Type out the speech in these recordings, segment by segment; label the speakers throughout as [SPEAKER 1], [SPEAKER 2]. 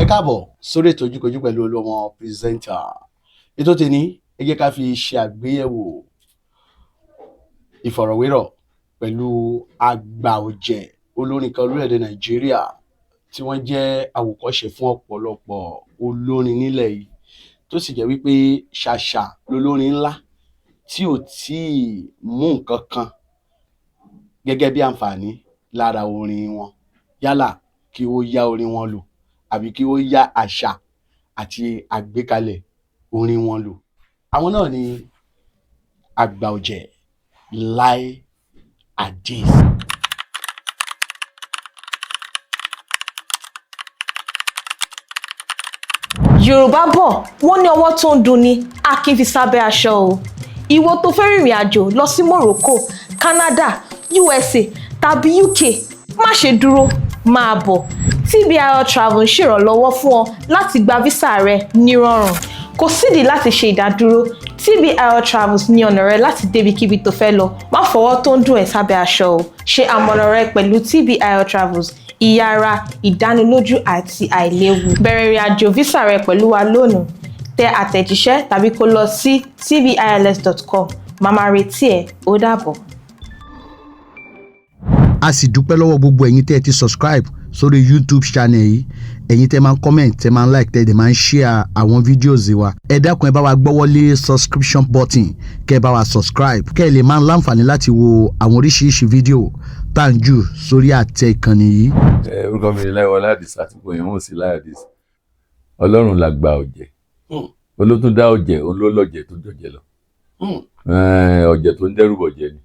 [SPEAKER 1] Káàbọ̀ sórí ètò Ojúkojú pẹ̀lú Olúọmọ presenter. Ètò tèmi, ẹ jẹ́ ká fi ṣe àgbéyẹ̀wò ìfọ̀rọ̀wérọ̀ pẹ̀lú àgbà ọ̀jẹ̀ olórin kan lórílẹ̀‐èdè Nàìjíríà tí wọ́n jẹ́ àwòkọ́ṣe fún ọ̀pọ̀lọpọ̀ olórin nílẹ̀ yìí, tó sì jẹ́ wípé ṣàṣà lolórin ńlá tí ò tíì mú nǹkan kan gẹ́gẹ́ bí àǹfààní lára orin wọn, yálà kí ó yá orin wọn lò àbí kí ó yá àṣà àti àgbékalẹ̀ orin wọn lò. Àwọn náà ni àgbà ọ̀jẹ̀ Lai Adeez.
[SPEAKER 2] Yorùbá bọ̀, wọ́n ní ọwọ́ tó ń dunni a kì í fi sábẹ́ aṣọ o. Ìwọ tó fẹ́ rìnrìn àjò lọ sí Morocco, Canada, USA tàbí UK, má ṣe dúró, máa bọ̀. TBIL Travel ń ṣèrànlọ́wọ́ fún ọ láti gba visa rẹ nírọ̀rùn. Kò sídìí láti ṣe ìdádúró. TBIL Travels ní ọ̀nà rẹ láti débikíbi tó fẹ́ lọ. Má fọwọ́ tó ń dùn ẹ́ sábẹ́ aṣọ o. Ṣe àmọ̀nà rẹ pẹ̀lú TBIL Travels: ìyára, ìdánilójú àti àìléwu. Bẹ̀rẹ̀ ìrìn àjò visa rẹ pẹ̀lú wa lónìí. Tẹ àtẹ̀jíṣẹ́ tàbí kó lọ sí tbils.com. Màá máa retí ẹ. Ó dàbọ̀.
[SPEAKER 1] A sì dúpẹ́ lọ́wọ́ gbogbo ẹ̀yin tẹ́ ẹ ti subscribe sórí YouTube channel yìí, ẹ̀yin tẹ́ máa ń comment, tẹ́ máa ń like, tẹ́ ẹ dẹ̀ máa ń share àwọn videos wa. Ẹ dákun, ẹ bá wa gbọ́wọ́lé subscription button, kẹ́ ẹ bá wa subscribe, kẹ́ ẹ lè máa láǹfààní láti wo àwọn oríṣiríṣi fídíò tá à ń jù sórí àtẹ ìkànnì yìí.
[SPEAKER 3] Ẹ, orúkọ mi ni Láìwọlá Àdìsá tí kò yẹn mọ̀ sí Lai Adeez. Ọlọ́run làgbà ọ̀jẹ̀, olótún dá ọ̀jẹ̀, òun ló lọ̀jẹ̀ tó jọ̀jẹ̀ lọ. Ẹ, ọ̀jẹ̀ tó ń dẹ́rù bọ̀jẹ̀ ni.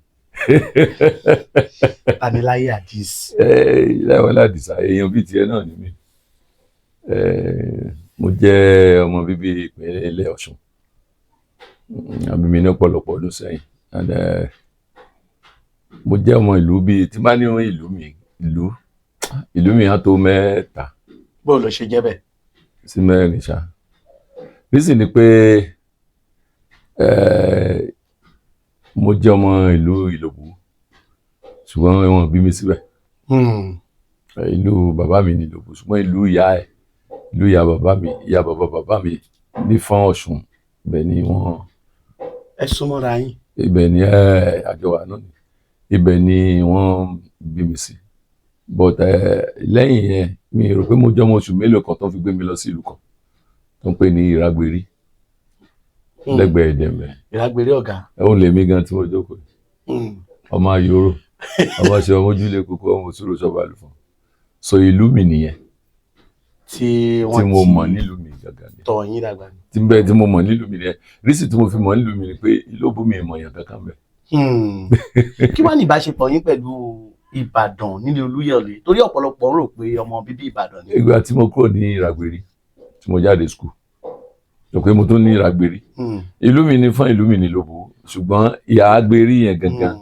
[SPEAKER 1] Tani Lai Adeez?
[SPEAKER 3] Ẹ, Láìwọlá Àdìsá, èèyàn bíi tiẹ̀ náà ni mí. Ẹ, mo jẹ́ ọmọ bíbí ìpínlẹ̀ Ọ̀ṣun. Àbí mi ní ọ̀pọ̀lọpọ̀ ọdún sẹ́yìn, and mo jẹ́ ọmọ ìlú bíi tí bá ní ìlú mi, ìlú mi á tó mẹ́ta
[SPEAKER 1] Bó ló ṣe jẹ́ bẹ́ẹ̀?
[SPEAKER 3] sí mẹ́rin ṣá. Nísìn ni pé mo jẹ́ ọmọ ìlú Ìlòbù, ṣùgbọ́n wọn bí mi síbẹ̀. Ìlú bàbá mi ní Ìlòbù, ṣùgbọ́n ìlú ìyá ẹ̀, ìlú ìyá bàbá mi, ìyá bàbá bàbá mi ní Fọ́n Ọ̀ṣun, ibẹ̀ ni wọ́n.
[SPEAKER 1] Ẹ súnmọ́ra yín.
[SPEAKER 3] Ibẹ̀ ni àjọ wa náà ni, ibẹ̀ ni wọ́n bí mi sí. But lẹ́yìn yẹn, mi rò pé mo jẹ́ ọmọ oṣù mélòó kan tó fi gbé mi lọ sí ìlú kan tó ń pè ní Ìrágbérí, lẹ́gbẹ̀ẹ́ Ẹdẹ̀mẹ̀.
[SPEAKER 1] Ìrágbèrè ọ̀gá.
[SPEAKER 3] Òun lèmi gan tí mo jókòó, ọmọ ayòrò, ọmọ ṣe, ọmọ ojúlé kókó, ọmọ òṣùrò sọba àlùfọ́n. So ìlú mi nìyẹn.
[SPEAKER 1] Tí
[SPEAKER 3] tí
[SPEAKER 1] wọ́n
[SPEAKER 3] mo
[SPEAKER 1] ti
[SPEAKER 3] mọ̀ nílùú mi gàgà ni.
[SPEAKER 1] Tọ́ yín dàgbà ni.
[SPEAKER 3] Tí bẹ́ẹ̀ tí mo mọ̀ nílùú mi nìyẹn. Rísì tí mo fi mọ̀ nílùú mi ni pé ìlú mi ìmọ̀ yàn kankan bẹ́ẹ̀.
[SPEAKER 1] Kí wàá ní ìbáṣepọ̀ yín pẹ̀lú Ìbàdàn nílé Olúyọ̀lé? Torí ọ̀pọ̀lọpọ̀ ń rò pé ọmọ bíbí Ìbàdàn ni.
[SPEAKER 3] Ìgbà tí mo kúrò ní Ìràgbérí, tí mo jáde school, rò pé mo tún ní Ìràgbérí. Ìlú mi ní fún, ìlú mi ní Ìlóbù, ṣùgbọ́n ìyá Àgbérí yẹn gangan,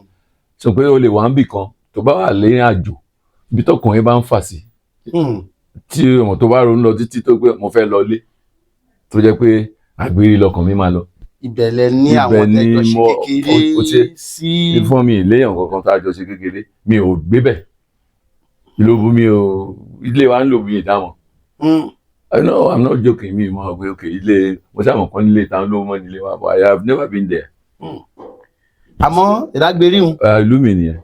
[SPEAKER 3] sọ pé o lè wà níbì kan, tó bá wà lẹ́yìn àjò, ibi tọkùnrin bá ń fà sí, tí ọmọ tó bá ronú lọ títí tó pé mo fẹ́ lọ lé, tó jẹ́ pé Àgbérí lọkàn mi máa lọ.
[SPEAKER 1] Ibẹ̀ lẹ ní àwọn
[SPEAKER 3] Ibẹ̀ ni
[SPEAKER 1] tẹ́jọ́ ṣe kékeré
[SPEAKER 3] ó ṣe-
[SPEAKER 1] sí.
[SPEAKER 3] Fún mi léèyàn kankan tá a jọ ṣe kékeré, mi ò gbé bẹ̀. Ìlóbù mi ò, ilé wa ń lò mí ìdáhùn. I know I'm not joking. Mi mọ̀ pé okay, ilé mo sábà kọ́ nílé táwọn ló mọ̀ nílé wa, but I have never been there.
[SPEAKER 1] Àmọ́ Ìrágbérí ń
[SPEAKER 3] Ìlú mi nìyẹn.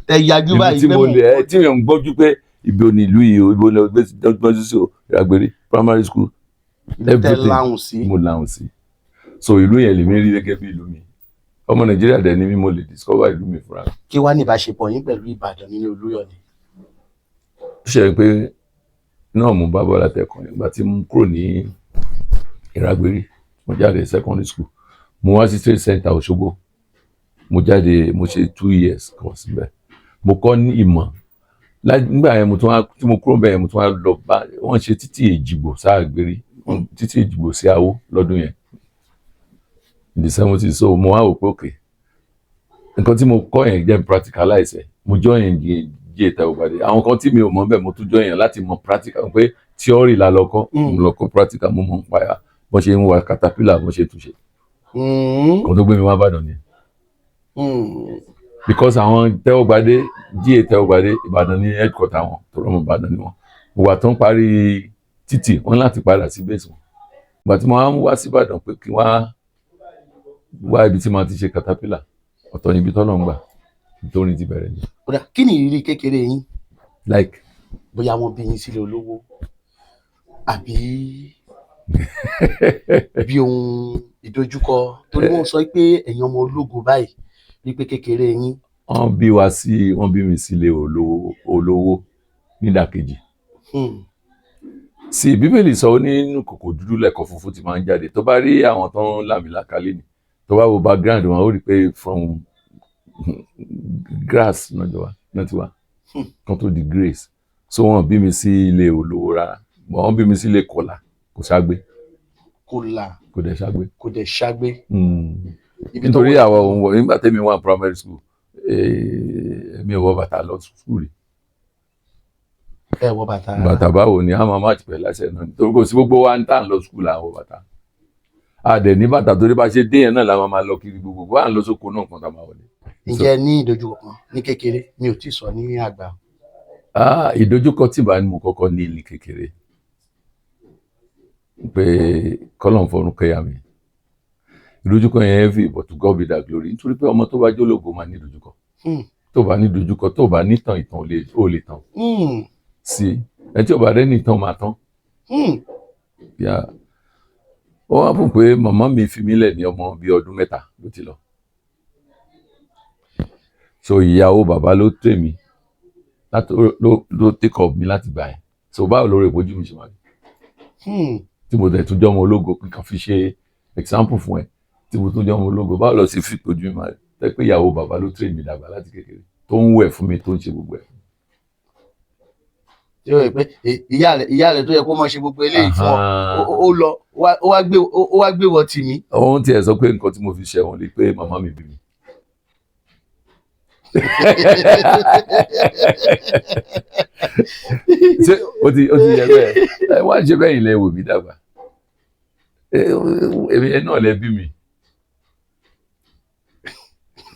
[SPEAKER 1] tẹ yajú
[SPEAKER 3] Ìlú
[SPEAKER 1] báyìí
[SPEAKER 3] tí
[SPEAKER 1] pé
[SPEAKER 3] mo
[SPEAKER 1] mò ń
[SPEAKER 3] lè ẹ tí mi ò ń gbọ́jú pé ibo ni ìlú yìí o, ibo ni gbọ́jú sí o, Ìràgbérí primary school.
[SPEAKER 1] Ìlú tẹ
[SPEAKER 3] Everything.
[SPEAKER 1] láhùn sí.
[SPEAKER 3] Mo làwọn sí. So ìlú yẹn lèmi rí gẹ́gẹ́ bí ìlú mi. Ọmọ Nàìjíríà dẹ̀ ni mí, mo lè discover ìlú mi fúnra mi.
[SPEAKER 1] Kí wàá ní ìbáṣepọ̀ yín pẹ̀lú Ìbàdàn nílé Olúyọ̀lé?
[SPEAKER 3] Ó ṣe pé náà mo bá bọ́lá tẹ̀kọ́ nígbà tí mo kúrò ní Ìràgbérí, mo jáde secondary school, mo wá sí Trade Center Òṣogbo. Mo jáde, mo ṣe 2 years course síbẹ̀, mo kọ́ ní ìmọ̀. Nígbà yẹn, mo tún wá, tí mo kúrò bẹ́ẹ̀, mo tún wá lọ bá wọ́n ṣe títì Èjìgbò sáàgbérí, títì Èjìgbò sí Awó lọ́dún yẹn in the 70s. So mo wá wò pé okay, nǹkan tí mo kọ́ yẹn, jẹ́ practicalize ẹ̀. Mo join jí Tẹ́wọ́gbadé. Àwọn kan tí mi ò mọ̀ bẹ́ẹ̀, mo tún join yẹn láti mọ practical, pé theory la lọ kọ́. Mo lọ kọ́ practical, mo mọ̀ ń pa ya bọ́n ṣe ń wa caterpillar, bọ́n ṣe túnṣe. Kan tó gbé mi wá Ìbàdàn ni because àwọn Tẹ́wọ́gbadé, jíye Tẹ́wọ́gbadé, Ìbàdàn ní headquarter wọn, tó rọ́mọ Ìbàdàn ni wọ́n. Ìgbà tó ń parí Títì wọ́n láti padà sí base wọn. Ìgbà tí mo wá ń wá sí Ìbàdàn pé kí wọ́n á wá ibi tí màá ti ṣe caterpillar, ọ̀tọ̀ níbi tọ́lọ̀ ń gbà nítorí ti bẹ̀rẹ̀ ni.
[SPEAKER 1] Ó dà, kí ni ìrírí kékeré yín?
[SPEAKER 3] Like?
[SPEAKER 1] Bóyá wọ́n bí yín sílé olówó àbí bí ohun ìdojúkọ, torí wọ́n sọ pé ẹ̀yin ọmọ ológo báyìí, wípé kékeré yín.
[SPEAKER 3] Wọ́n bí mi sílé olówó, olówó nídàkejì. Sí Bíbélì sọ, ó ní nínú kòkò dúdú lẹ̀kọ́ funfun ti máa ń jáde. Tó bá rí àwọn tó ń làmìlaka lẹ́nu, tó bá wo background wọn, ó rí i pé from grass náà jọ wá náà ti wá kan tó di grace. So wọ́n bí mi sí ilé olówó rárá. Wọ́n bí mi sí ilé kọlà, kò ságbé.
[SPEAKER 1] Kò là.
[SPEAKER 3] Kò dẹ̀ ságbé.
[SPEAKER 1] Kò dẹ̀ ṣágbé. Ibi
[SPEAKER 3] Nítorí
[SPEAKER 1] tọ́wọ́-
[SPEAKER 3] àwọn ohun wọ̀ nígbà tẹ́mi wà primary school, èmi ò wọ bàtà lọ school rí.
[SPEAKER 1] Ẹ wọ bàtà?
[SPEAKER 3] Bàtà báwo ni? A máa má pẹ̀ láṣẹ náà, nítorí kò sí gbogbo wa ń tà ń lọ school là ń wọ bàtà. A dẹ̀ ní bàtà, torí bá ṣe dé yẹn náà la máa máa lọ kiri, gbogbo wa ń lọ sóko náà kan tá a máa wọlé.
[SPEAKER 1] Ǹjẹ́ ẹ ní ìdojúkọ kan ní kékeré? Mi ò tí ì sọ ní àgbà.
[SPEAKER 3] Ah, ìdojúkọ tí bá ní mo kọ́kọ́ ní ní kékeré pé kọ́lọ̀ ń fọrún kẹ́yà mi, ìdojúkọ yẹn heavy, but to God be that glory, nítorí pé ọmọ tó bá jólógo máa ní ìdojúkọ. Tó bá ní ìdojúkọ, tó bá nítàn, ìtàn ò lè tàn. Sí ẹ tí ò bá rẹ́ nìtàn máa tán. Yà ó wá fún pé màmá mi fi mí lẹ̀ ní ọmọ bíi ọdún 3 ló ti lọ, so ìyàwó bàbá ló tẹ̀ mí láti ló take up mi láti gbà yẹn. So báwo lórí ìbójú mi ṣe máa bí tí mo tẹ̀ tún jẹ́ ọmọ ológo, kíkan fi ṣe example fún ẹ, tí mo tún jẹ́ ọmọ ológo, báwo lọ sí fi ìpójú mi máa tẹ́ pé ìyàwó bàbá ló tẹ̀ mí dàgbà láti kékeré, tó ń wẹ̀ fún mi, tó ń ṣe gbogbo ẹ̀?
[SPEAKER 1] Tí ó yẹ pé ìyá rẹ̀ tó yẹ kó máa ṣe gbogbo eléyìí fún ọ, ó lọ, ó wá gbé wọ tì mí.
[SPEAKER 3] Òun tiẹ̀ sọ pé nǹkan tí mo fi ṣẹ̀wọ̀n ni pé màmá mi bí mi. Ṣé ó ti yẹ bẹ́ẹ̀? Ẹ wá ṣe bẹ́ẹ̀, ilẹ̀ wò mí dàgbà. Èmi ẹ náà lẹ bí mi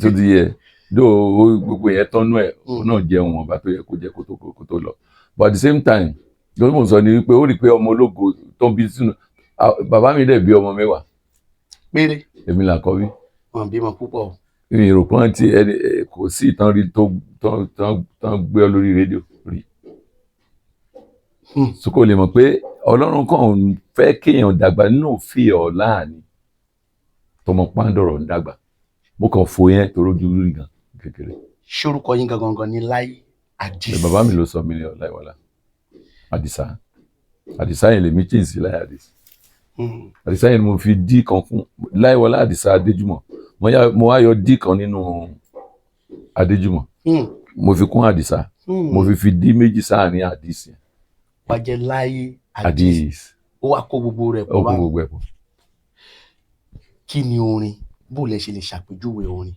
[SPEAKER 3] tó ti yẹ dó. Gbogbo yẹn tọ́nú ẹ̀, òun náà jẹun ọba tó yẹ kó jẹ kó tó lọ. But at the same time, lórí mò ń sọ ni wípé ó rí i pé ọmọ ológo tó ń bí sínú, bàbá mi dẹ̀ bí ọmọ 10
[SPEAKER 1] Péré?
[SPEAKER 3] Èmi là kọ́ bí.
[SPEAKER 1] Wọn bímọ púpọ̀.
[SPEAKER 3] Mi rò pọ́n tí ẹni kò sí ìtàn rí tó tán gbé ọ lórí rédíò rí. So kò lè mọ̀ pé Ọlọ́run kàn ń fẹ́ kéèyàn dàgbà nínú òfin ọ̀la ni tọmọ pàǹdọ̀rọ̀ ń dàgbà. Mo kàn fò yẹn torójú rí gan kékeré.
[SPEAKER 1] Ṣórúkọ yín gangan gan ni Láyé Àdìs?
[SPEAKER 3] Bàbá mi ló sọ mí ní Ọláìwọlá Àdìsá. Àdìsá yẹn lèmi change sí Láyé Àdìs. Àdìsá yẹn ni mo fi dí kan kún Láìwọlá Àdìsá Adéjùmọ̀. Mo wá yọ dí kan nínú Adéjùmọ̀, mo fi kún Àdìsá. Mo fi dí méjì sáàrin Àdìs yẹn.
[SPEAKER 1] Wá jẹ́ Láyé Àdìs.
[SPEAKER 3] Àdìs.
[SPEAKER 1] Ó wá kó gbogbo rẹ̀
[SPEAKER 3] Ó
[SPEAKER 1] pọ̀
[SPEAKER 3] kó
[SPEAKER 1] báyìí.
[SPEAKER 3] gbogbo ẹ̀ pọ̀.
[SPEAKER 1] Kí ni orin? Bó lẹ ṣe lè ṣàpèjúwe orin?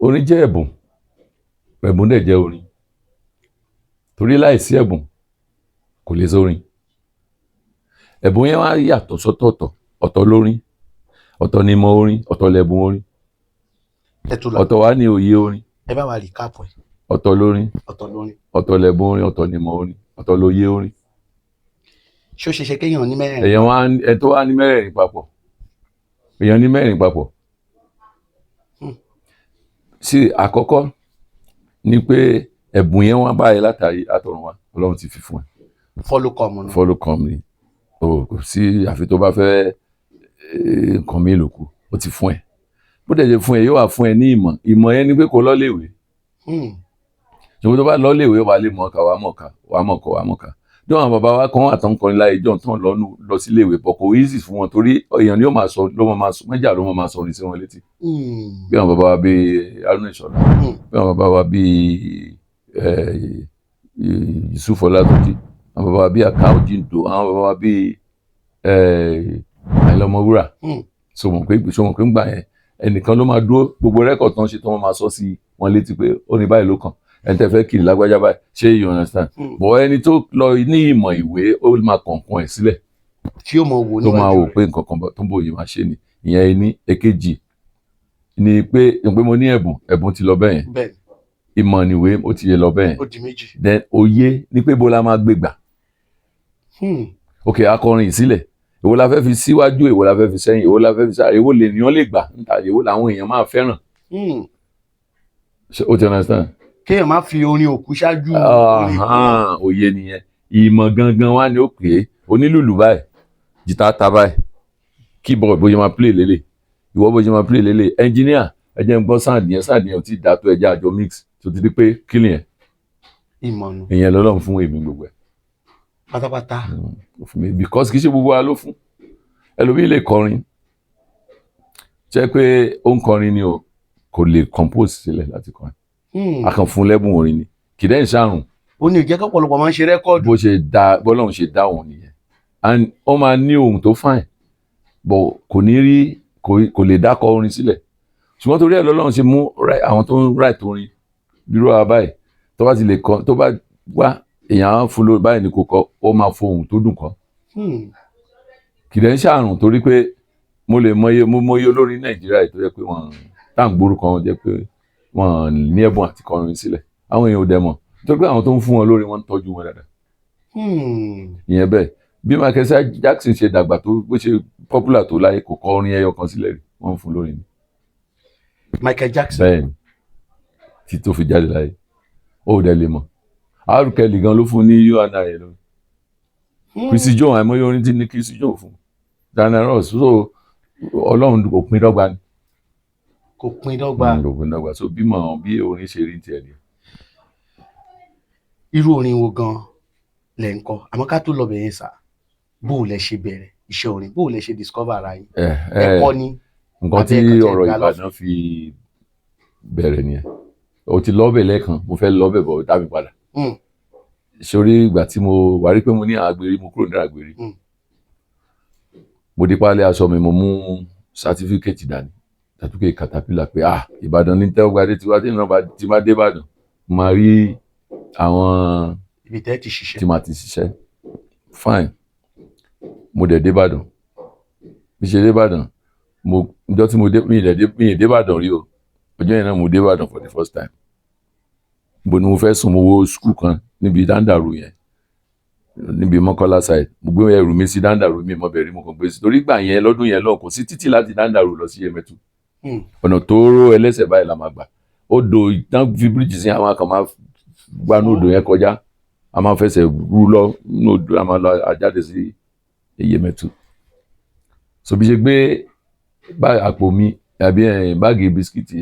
[SPEAKER 3] Orin jẹ́ ẹ̀bùn, ẹ̀bùn dẹ̀ jẹ́ orin, torí láìsí ẹ̀bùn kò lè sórin. Ẹ̀bùn yẹn wá yàtọ̀ sọ́tọ̀ọ̀tọ̀. Ọ̀tọ̀ lórin, ọ̀tọ̀ ni ìmọ̀ orin, ọ̀tọ̀ lẹ̀bùn orin.
[SPEAKER 1] Ẹ tún lọ.
[SPEAKER 3] Ọ̀tọ̀ wá ní òye orin.
[SPEAKER 1] Ẹ bá wa recap ẹ.
[SPEAKER 3] Ọ̀tọ̀ lórin,
[SPEAKER 1] Ọ̀tọ̀ lórin.
[SPEAKER 3] ọ̀tọ̀ lẹ̀bùn orin, ọ̀tọ̀ ni ìmọ̀ orin, ọ̀tọ̀ lóye orin.
[SPEAKER 1] Ṣé ó ṣe ṣe kéèyàn ní mẹ́rin?
[SPEAKER 3] Èèyàn wá, ẹ tó wá ní mẹ́rẹ̀ẹ̀rin papọ̀, èèyàn ní mẹ́rin papọ̀. Sí àkọ́kọ́ ni pé ẹ̀bùn yẹn wá báyìí látàrí àtọ̀run wá, Ọlọ́run ti fi fún ẹ.
[SPEAKER 1] Follow come nù.
[SPEAKER 3] Follow come ni o. Kò sí àfi tó bá fẹ́ nǹkan mi lòkù. Ó ti fún ẹ, bó dẹ̀ ṣe fún ẹ, yóò wá fún ẹ ní ìmọ̀. Ìmọ̀ yẹn ni pé kó lọ léèwé. Ṣùgbọ́n tó bá lọ léèwé, wà á lè mọ̀ ká, wà á mọ̀ ká, wà á mọ̀ kọ́, wà á mọ̀ ká. Bí àwọn bàbá wa kan wà tán kọrin láyé ìjọ tán lọ́nu lọ sí léèwé bọ̀, kò easy fún wọn, torí èèyàn ni yóò máa sọ, ló máa sọ mẹ́jà, ló máa sọ orin sí wọn létí. Bí àwọn bàbá wa bíi Haruna Ìṣọ̀lá, bí àwọn bàbá wa bíi Yusuf Ọlátúnjí, àwọn bàbá wa bíi Aka Ojindo, àwọn bàbá wa bíi Àyìnlá Ọmọwúrà. So mọ̀ pé ńgbà yẹn, ẹnìkan ló máa dúró, gbogbo record tán ṣe tán, wọ́n máa sọ sí wọn létí pé ó ní báyìí ló kàn, ẹni tẹ́ fẹ́ kiri lágbájá báyìí. Ṣé you understand? Bọ̀ ẹni tó lọ ní ìmọ̀ ìwé, ó máa kọ̀ọ̀kan ẹ̀ sílẹ̀.
[SPEAKER 1] Tí ó mọ wò
[SPEAKER 3] Tó máa
[SPEAKER 1] níwájú
[SPEAKER 3] wò
[SPEAKER 1] rẹ̀.
[SPEAKER 3] pé nǹkan kan tó ń bò yìí máa ṣe ni. Ìyẹn ní èkejì ni pé mo ní ẹ̀bùn, ẹ̀bùn ti lọ bẹ́ẹ̀ yẹn.
[SPEAKER 1] Bẹ́ẹ̀.
[SPEAKER 3] Ìmọ̀ níwé, ó ti yẹ lọ bẹ́ẹ̀ yẹn.
[SPEAKER 1] Ó di méjì.
[SPEAKER 3] Then òye ni pé bó la máa gbé gbà. Ok, akọrin ìsílẹ̀, èwo la fẹ́ fi síwájú, èwo la fẹ́ fi sẹ́yìn, èwo la fẹ́ fi sáà, èwo lènìyàn lè gbà níta, èwo làwọn èèyàn máa fẹ́ràn? Ṣé o ti understand?
[SPEAKER 1] Kéèyàn má fi orin òkú ṣáájú orin ìkú.
[SPEAKER 3] Ahan, òye nìyẹn. Ìmọ̀ gangan wá ni ó pè é. Onílùlù báyìí, jìtá ta báyìí, keyboard bó ṣe máa play lélẹ̀, ìwọ bó ṣe máa play lélẹ̀, engineer, ẹ jẹ́ n gbọ́ sound yẹn, sound yẹn ò tí ì dá tó, ẹ jẹ́ àjọ mix tó ti di pé kílì yẹn.
[SPEAKER 1] Ìmọ̀ nù.
[SPEAKER 3] Ìyẹn lọ́lọ́run fún èmi gbogbo ẹ̀.
[SPEAKER 1] Pátápátá.
[SPEAKER 3] Ó fún mi because kì í ṣe gbogbo wa ló fún. Ẹlòmíì lè kọrin, jẹ́ pé ó ń kọrin ni o, kò lè compose sílẹ̀ láti kọrin. A kàn fún lẹ́bùn orin ni, kì í dẹ́ ń ṣàrùn.
[SPEAKER 1] Ó ní ìjẹ́ kọ́pọ̀lọpọ̀ máa ń ṣe record.
[SPEAKER 3] Bó ṣe dá, bọ́lọ́run ṣe dá òun nìyẹn, and ó máa ní ohun tó fine, but kò ní rí, kò lè dákọ orin sílẹ̀. Ṣùgbọ́n torí ẹ̀ lọ́lọ́run ṣe mú àwọn tó ń write orin bírú wa báyìí, tó bá ti lè kọ, tó bá wá, èèyàn á fún lórí báyìí ni kò kọ, ó máa fohùn tó dùn kọ. Kì í dẹ́ ń ṣàrùn, torí pé mo lè mọye, mo mọye olórin Nàìjíríà yìí tó jẹ́ pé wọ́n tá à ń gbórúkọ wọn, jẹ́ pé wọ́n ní ẹ̀bùn àti kọrin sílẹ̀. Àwọn èèyàn ò dẹ̀ mọ̀, torí pé àwọn tó ń fún wọn lórí wọn ń tọ́jú wọn dáadáa. Ìyẹn bẹ́ẹ̀. Bí Michael Jackson ṣe dàgbà tó, bó ṣe popular tó láyé, kò kọ orin ẹyọ kan sílẹ̀ rí, wọ́n ń fún lórin ni.
[SPEAKER 1] Michael Jackson.
[SPEAKER 3] Bẹ́ẹ̀ ni, tí tó fi jáde láyé, ó dẹ̀ lè mọ̀. R. Kelly gan ló fún ní You and I lórí. Quincy Jones, àìmọye orin tí ní Quincy Jones fún Diana Ross. So Ọlọ́run kò pín dọ́gba ni.
[SPEAKER 1] Kò pín dọ́gba.
[SPEAKER 3] Kò pín dọ́gba. So bímọ bí orin ṣe rí tiẹ̀ ni.
[SPEAKER 1] Irú orin wo gan lẹ ń kọ? Àmọ́ ká tó lọ bẹ̀yẹn sà, bó o lẹ ṣe bẹ̀rẹ̀ iṣẹ́ orin, bó o lẹ ṣe discover ara yín?
[SPEAKER 3] ẹ ẹ
[SPEAKER 1] Ẹ̀kọ́ ni?
[SPEAKER 3] Nǹkan tí
[SPEAKER 1] Àbí ẹ̀kan tí ẹ
[SPEAKER 3] ọ̀rọ̀
[SPEAKER 1] gbà lọ́fẹ̀ẹ́?
[SPEAKER 3] Ìbàdàn fi bẹ̀rẹ̀ nìyẹn. O ti lọ́bẹ̀ lẹ́ẹ̀kan, mo fẹ́ lọ́bẹ̀ bọ̀, dá mi padà. Sórí ìgbà tí mo wà rí pé mo ní àgbèrè, mo kúrò ní àgbèrè, mo dé pálí aṣọ mi, mo mú certificate dání, certificate caterpillar, pé ah, Ìbàdàn ní tẹ́wọ́gbadé tiwa, tí ìran bá ti máa dé Ìbàdàn, mo máa rí àwọn
[SPEAKER 1] Ibi tẹ́ ti ṣiṣẹ́.
[SPEAKER 3] tí màá ti ṣiṣẹ́. Fine, mo dẹ̀ dé Ìbàdàn. Bí ṣe dé Ìbàdàn, mo ọjọ́ tí mo dé, mi ì dé Ìbàdàn rí o. Ọjọ́ yẹn náà mo dé Ìbàdàn for the first time. Bó ni mo fẹ́ sùn? Mo wo school kan níbi Dandaru yẹn, níbi Mọ́kọ́lá side. Mo gbé ẹrù mi sí Dandaru, mi mọ̀ bẹ̀rẹ̀, mo kàn gbé sí, torí gbà yẹn, lọ́dún yẹn lọ, kò sí títì láti Dandaru lọ sí Yemẹtu. Ọ̀nà tóóró ẹlẹ́sẹ̀ báyìí la máa gbà. Odò ìtàn fi bíríìjì sí, àwọn kan máa gbanú odò yẹn kọjá, a máa fẹsẹ̀ rú lọ nínú odò, a máa lọ àjáde sí Yemẹtu. So bí ṣe gbé àpò mi àbí báàgì bisikíìtì,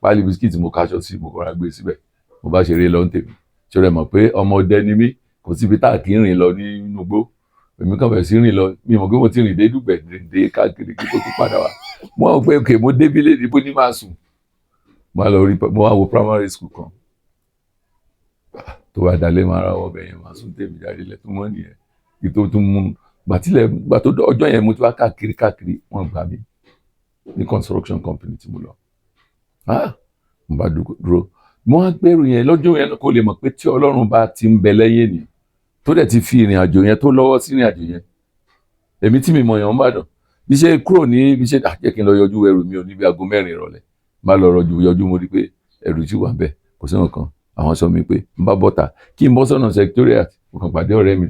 [SPEAKER 3] páálí bisikíìtì, mo kaṣọ sí, mo kọ́ra gbé síbẹ̀, mo bá ṣeré lọ ń tèmi. Ṣé rẹ mọ̀ pé ọmọdé ni mí, kò síbi tá a kì í rìn lọ nínú igbó. Èmi kàn bẹ̀rẹ̀ sí rìn lọ, mi mọ̀ pé mo ti rìn dé Dùgbẹ̀, dé káàkiri kí tó tún padà wá. Mo wá wò pé ok, mo débí lé níbo ní máa sùn. Mo wá lọ rí, mo wá wo primary school kan tó bá dalẹ̀, máa ra ọbẹ̀ yẹn, máa sùn tèmi jáde lẹ̀ tó mọ́ nìyẹn kí tó tún mú gbàtílẹ̀ gbà tó. Ọjọ́ yẹn mo ti wá káàkiri káàkiri, wọ́n gbà mí ní construction company tí mo lọ. Ah, mo bá dúró, mo wá gbẹ́rù yẹn lọ́jọ́ yẹn, kó lè mọ̀ pé tí Ọlọ́run bá ti ń bẹ lẹ́yìn ènìyàn, tó dẹ̀ ti fi ìrìn àjò yẹn, tó lọ́wọ́ sí ìrìn àjò yẹn, èmi tí mi mọ̀ yàn ń bàdàn, bí ṣe kúrò ní bí ṣe jẹ́ kí n lọ yọjú ẹrù mi ò níbi aago 4 ìrọ̀lẹ́, má lọ rọjú yọjú, mo rí pé ẹrù tí wà ń bẹ̀, kò sí nǹkan. Àwọn sọ mi pé n bá bọ́ta kí n bọ́ sọ́nà secretariat, mo kàn pàdé ọ̀rẹ́ mi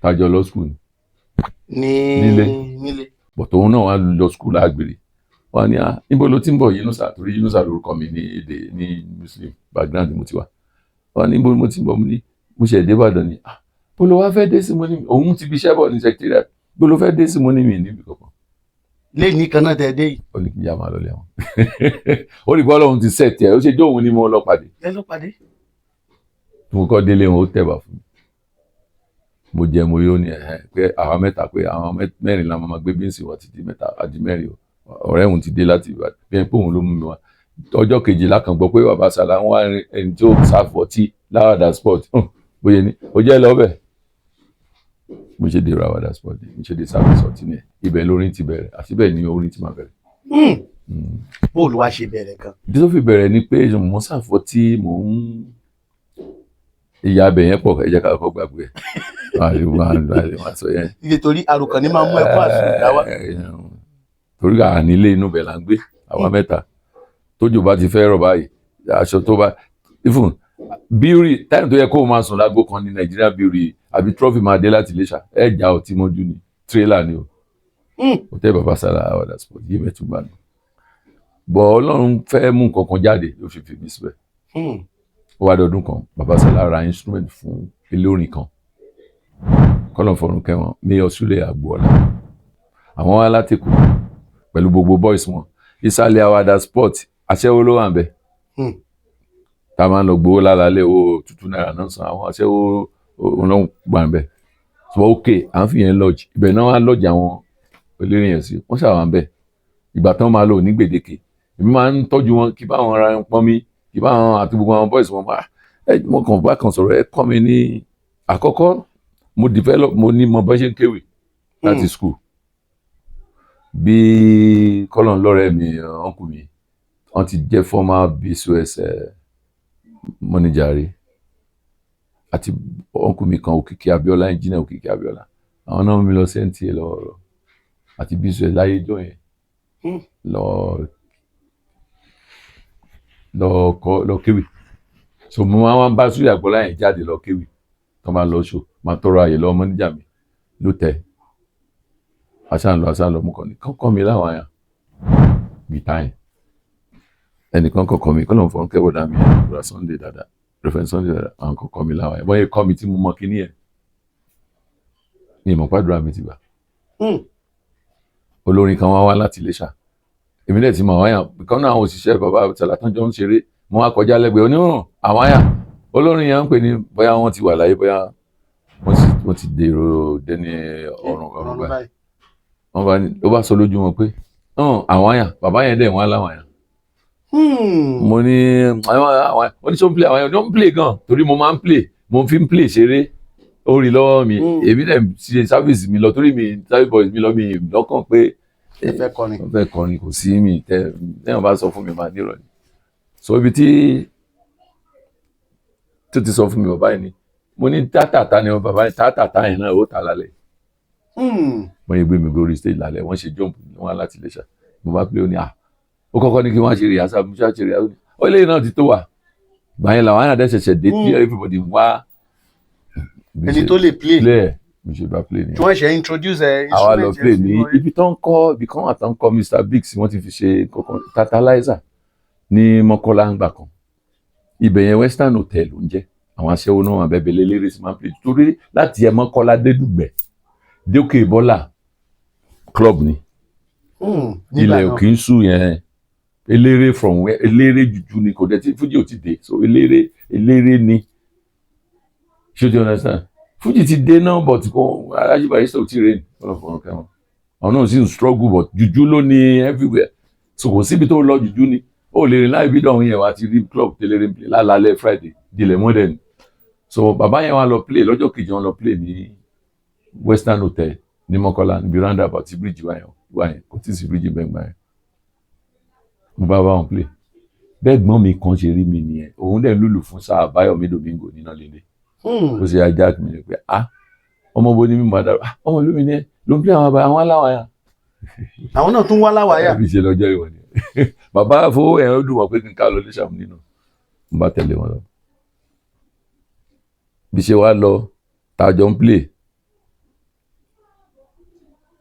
[SPEAKER 3] tàjọ lọ school ni.
[SPEAKER 1] Ní
[SPEAKER 3] Nílé.
[SPEAKER 1] Nílé.
[SPEAKER 3] But òun náà wà lọ school lágbèrè. Wọ́n ní, ah, níbo ló ti ń bọ̀, Yunusa? Torí Yunusa lórúkọ mi ní èdè ní Muslim background mo ti wá. Wọ́n ní níbo mo ti ń bọ̀? Mo ní mo ṣe dé Ìbàdàn ni. Ah, bó ló wá fẹ́ dé sí? Mo ní òun ti fi iṣẹ́ bọ̀ ní secretariat. Bó ló fẹ́ dé sí? Mo ní mi níbi kankan.
[SPEAKER 1] Lẹ́yìn kan náà tẹ́ dé yìí.
[SPEAKER 3] Ó ní kí n yá máa lọ lẹ́wọ̀n. Ó rí bọ́lá òun ti set ẹ̀, ó ṣe jó òun ni mo lọ pàdé.
[SPEAKER 1] Ẹ ló pàdé.
[SPEAKER 3] Mo kọ́ délé wọn, ó tẹ̀bà fún mi, mo jẹ, mo yó ní ẹ̀hẹ́n pé àwa mẹ́ta, pé àwọn mẹ́rin la máa gbé bíǹsì wá títí mẹ́ta àti mẹ́rin o. Ọ̀rẹ́ òun ti dé láti Ìbàdàn, bí ẹni pé òun ló mú mi wá. Ọjọ́ kejìlá kan gbọ́ pé bàbá Sàlá ń wá ẹni tí ó sáfù ọtí láwàdà sport. Bóyá ni ó jẹ́ lọ́bẹ̀. Mo ṣe dé Àwàdà sport, mo ṣe dé service ọtí ni. Ibẹ̀ lórin ti bẹ̀rẹ̀, àti bẹ́ẹ̀ ni orin ti máa bẹ̀rẹ̀.
[SPEAKER 1] Bóòlù wa ṣe bẹ̀rẹ̀ gan?
[SPEAKER 3] Ìdí tó fi bẹ̀rẹ̀ ni pé mo sáfù ọtí, mò ń ìyá abẹ yẹn pọ̀. Ẹ jẹ́ ká kọ́ gbàgbé ẹ̀ máa sọ yẹn.
[SPEAKER 1] Nítorí àròkàn ní máa mú ẹ̀kọ́ àsùnwòn wá.
[SPEAKER 3] Torí à nílé, inú bẹ̀ là ń gbé àwa mẹ́ta. Tójò bá ti fẹ́ rọ̀ báyìí, aṣọ tó bá even bíúrì táìmù tó yẹ kó o máa sùn láago 1 ní Nàìjíríà bíúrì. Àbí trophy máa dé láti Iléṣà, ẹ já ọtí mọ́jú ni, tírélà ni o. Hotel Baba Sala Awada Sport Yemẹtu gbà nù. Bọ̀ Ọlọ́run fẹ́ mú nǹkan kan jáde ló fi fi mí síbẹ̀. Ó wá dọdún kan, Baba Sala ra instrument fún olórin kan, kọ́lọ̀ fọ̀run kẹwọn, Mayor Sule Agboola. Àwọn wá látìkù pẹ̀lú gbogbo boys wọn. Ìsàlẹ̀ Awada Sport, aṣẹ́wó ló wà ń bẹ̀. Tá a máa ń lọ gbowó lálálẹ́, owó ₦2 náà san. Àwọn aṣẹ́wó òun ló ń gbà ń bẹ̀. So ok, à ń fi yẹn lodge ibẹ̀ náà, wá lodge àwọn eléré yẹn sí, wọ́n ṣàwà ń bẹ̀. Ìgbà tán máa lò ní gbèdéke, èmi máa ń tọ́jú wọn, kí bá wọn ra pọ́n mi, kí bá wọn àti gbogbo àwọn boys wọn. Máa ẹ mo kàn bá kan sọ̀rọ̀, ẹ kọ́ mi ní àkọ́kọ́. Mo develop, mo ní mo bá ṣe ń kéwì láti school. Bí kọ́lọ̀n lọ́rẹ́ mi, uncle mi, wọ́n ti jẹ́ former BCOS manager rí, àti uncle mi kan, Òkìkí Abíọ́lá, engineer Òkìkí Abíọ́lá, àwọn náà mú mi lọ sí NTA lọ àti BCOS láyé ìjọ yẹn, lọ lọ kọ lọ kéwì. So mo máa ń bá Súlè Àgbọ́lá yẹn jáde lọ kéwì. Tó máa lọ ṣò, máa tọrọ àyè lọ́wọ́ mọ́níjà mi ló tẹ̀. Aṣáà ń lọ, aṣáà ń lọ. Mú kàn ní kọ́kọ́ mi láwọn àyàn gìtá yẹn, ẹnìkan kọ̀kọ́ mi, kọ́ ló ń fọ́n kẹ́wọ́ dá mi yẹn, bùrà Sunday dada, Reverend Sunday dada, àwọn kọ̀kọ́ mi láwọn yẹn. Wọ́n yẹ kọ́ mi tí mo mọ kíní yẹn ní ìmọ̀ pàdúrà mi ti gbà. Olórin kan wá wá láti Iléṣà, èmi dẹ̀ ti mọ àwọn àyàn kan náà, àwọn òṣìṣẹ́ bàbá Sàlá tán jọ ń ṣeré. Mo wá kọjá lẹ́gbẹ̀ẹ́ onírùn àwọn àyà olórin yẹn ń pè ní, bóyá wọ́n ti wà láyé, bóyá wọ́n ti dèrò dẹni ọ̀run ọ̀run báyìí. Wọ́n bá ní ló bá sọ lójú wọn pé àwọn àyà bàbá yẹn dẹ̀ wọ́n á láwọn àyà. Mo ní àwọn ó ní sọ ń play àwọn àyà, ó ń play gan, torí mo máa ń play, mo fi ń play ṣeré, ó rí lọ́wọ́ mi. Èmi dẹ̀ ṣe service mi lọ, torí mi service boys mi lọ, mi lọ́kàn pé
[SPEAKER 1] Ẹ fẹ́ kọrin.
[SPEAKER 3] Mo fẹ́ kọrin, kò sí mi tẹ tẹ́yàn bá sọ fún mi, máa nírọ̀ ni. So ibi tí tó ti sọ fún mi, bàbá yìí ni mo ní tátàtà ni bàbá yìí, tátàtà yẹn náà ó tà lálẹ́. Wọ́n yẹ gbé mi gorí stage lálẹ́, wọ́n ṣe jump wọn láti lè ṣá, mo bá pé ó ní à ó kọ́kọ́ ní kí wọ́n ṣe rehearsal, mo ṣá ṣe rehearsal, ó lè náà ti tó wà. Gbà yẹn làwọn àyàdẹ́ ṣẹ̀ṣẹ̀ dé tí everybody wá.
[SPEAKER 1] Ẹni tó lè play.
[SPEAKER 3] Play, mo ṣe bá play nìyẹn.
[SPEAKER 1] Tí wọ́n ṣe introduce ẹ
[SPEAKER 3] Àwa lọ
[SPEAKER 1] instrument
[SPEAKER 3] play
[SPEAKER 1] yẹn
[SPEAKER 3] ní
[SPEAKER 1] sínú orí.
[SPEAKER 3] ibi tó ń kọ́, ibi kan àtàn kọ́ Mr Biggs, wọ́n ti fi ṣe kankan tantalizer ní Mọ́kọ́lá ń gbà kan. Ibẹ̀ yẹn Western Hotel ló ń jẹ́. Àwọn aṣẹ́wó náà wà bẹ́ẹ̀, lélẹ́rìí sí máa ń play, torí láti ẹ̀ Mọ́kọ́lá dé Dùgbẹ̀ dókè Bọ́là, club ni.
[SPEAKER 1] Nígbà
[SPEAKER 3] Ilẹ̀
[SPEAKER 1] náà.
[SPEAKER 3] òkè ń sùn yẹn, eléré from where eléré jùjú ni, kò dẹ̀ tí fújì ò ti dé. So eléré eléré ni, ṣé o ti understand? Fújì ti dé náà, but kò Alhaji Barrister ò tí ì rìn ọlọ́fọ̀ọ́rọ̀ kẹwọn, àwọn náà sì ń struggle, but jùjú ló ní everywhere. So kò síbi tó lọ, jùjú ni ó lè rìn láì bí dọ̀hún yẹn wá ti rí club tẹ́lẹ̀rẹ́ play lálálẹ́ Friday dilẹ̀ modern. So bàbá yẹn wá lọ play lọ́jọ́ kejì, wọn lọ play ní Western Hotel ní Mọ́kọ́lá, níbi roundabout tí bridge wà yẹn wà yẹn, kò tí ì sí bridge bẹ́ẹ̀ gbà yẹn. Mo bá bá wọn play bẹ́ẹ̀. Gbọ́n mi kan ṣe rí mi nìyẹn, òun dẹ̀ ń lùlù fún sáà Báyọ̀mí Domingo nínú lédè. Ó ṣe ajá mi ni pé, ah, ọmọ bo ni mi máa dárò, ah, ọmọ ìlú mi ni ẹ ló ń play àwọn àbá àwọn aláwọ̀ yẹn.
[SPEAKER 1] Àwọn náà tún wá láwàyà.
[SPEAKER 3] Ẹbí ṣe lọ́jọ́ ìwọ̀n ni bàbá fowó ẹ̀, ó dùn wọ́n pé kí n ká lọ ní sàmú nínú, mo bá tẹ̀lé wọn lọ. Bí ṣe wá lọ tàjọ ń play,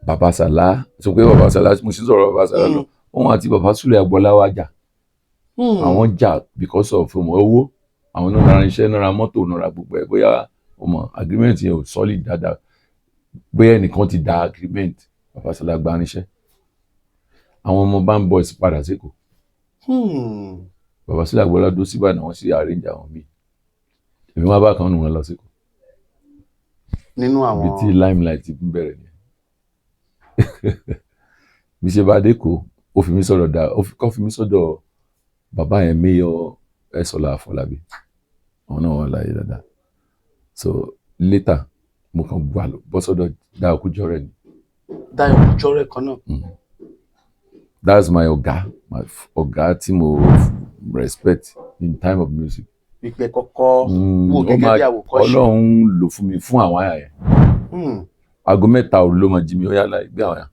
[SPEAKER 3] Bàbá Sàlá sọ pé bàbá Sàlá, mo sì ń sọ̀rọ̀ bàbá Sàlá lọ, òun àti bàbá Sùlẹ̀ Agbọ́lá wá jà. Àwọn jà because of ọmọ owó, àwọn náà ra iṣẹ́, náà ra mọ́tò, náà ra gbogbo ẹ̀. Bóyá ọmọ agreement yẹn ò solid dáadáa, bóyá ẹnìkan ti da agreement, bàbá Sàlá gba irinṣẹ́, àwọn ọmọ band boys padà sékòó. Bàbá Sùlẹ̀ Agbọ́lá dó síbàdàn, wọ́n sì arrange àwọn míì, èmi wá bá kan nù wọn lọ sékòó.
[SPEAKER 1] Nínú àwọn
[SPEAKER 3] Ibi tí limelight ti ń bẹ̀rẹ̀ ni. Bí ṣe bá dé kó, ó fi mí sọ̀rọ̀ dá, ó fi kọ́ fi mí sọ́dọ̀ bàbá yẹn, Mayor Ẹ̀sọ́lá Àfọlábí, àwọn náà wà láyé dáadáa. So later mo kàn gbà lọ bọ́ sọ́dọ̀ Dayọ̀ Kújọ́rẹ́ ni.
[SPEAKER 1] Dayọ̀ Kújọ́rẹ́ kan náà.
[SPEAKER 3] That's my ọ̀gá, my ọ̀gá tí mo respect in time of music.
[SPEAKER 1] Ìpè kọ́kọ́ wò
[SPEAKER 3] Ó
[SPEAKER 1] gẹ́gẹ́ bí àwòkọ́ṣe.
[SPEAKER 3] Ọlọ́run lò fún mi fún àwọn àyà yẹn. Aago 3 òru ló máa jí mi, ó yá láì gbé àwọn àyà.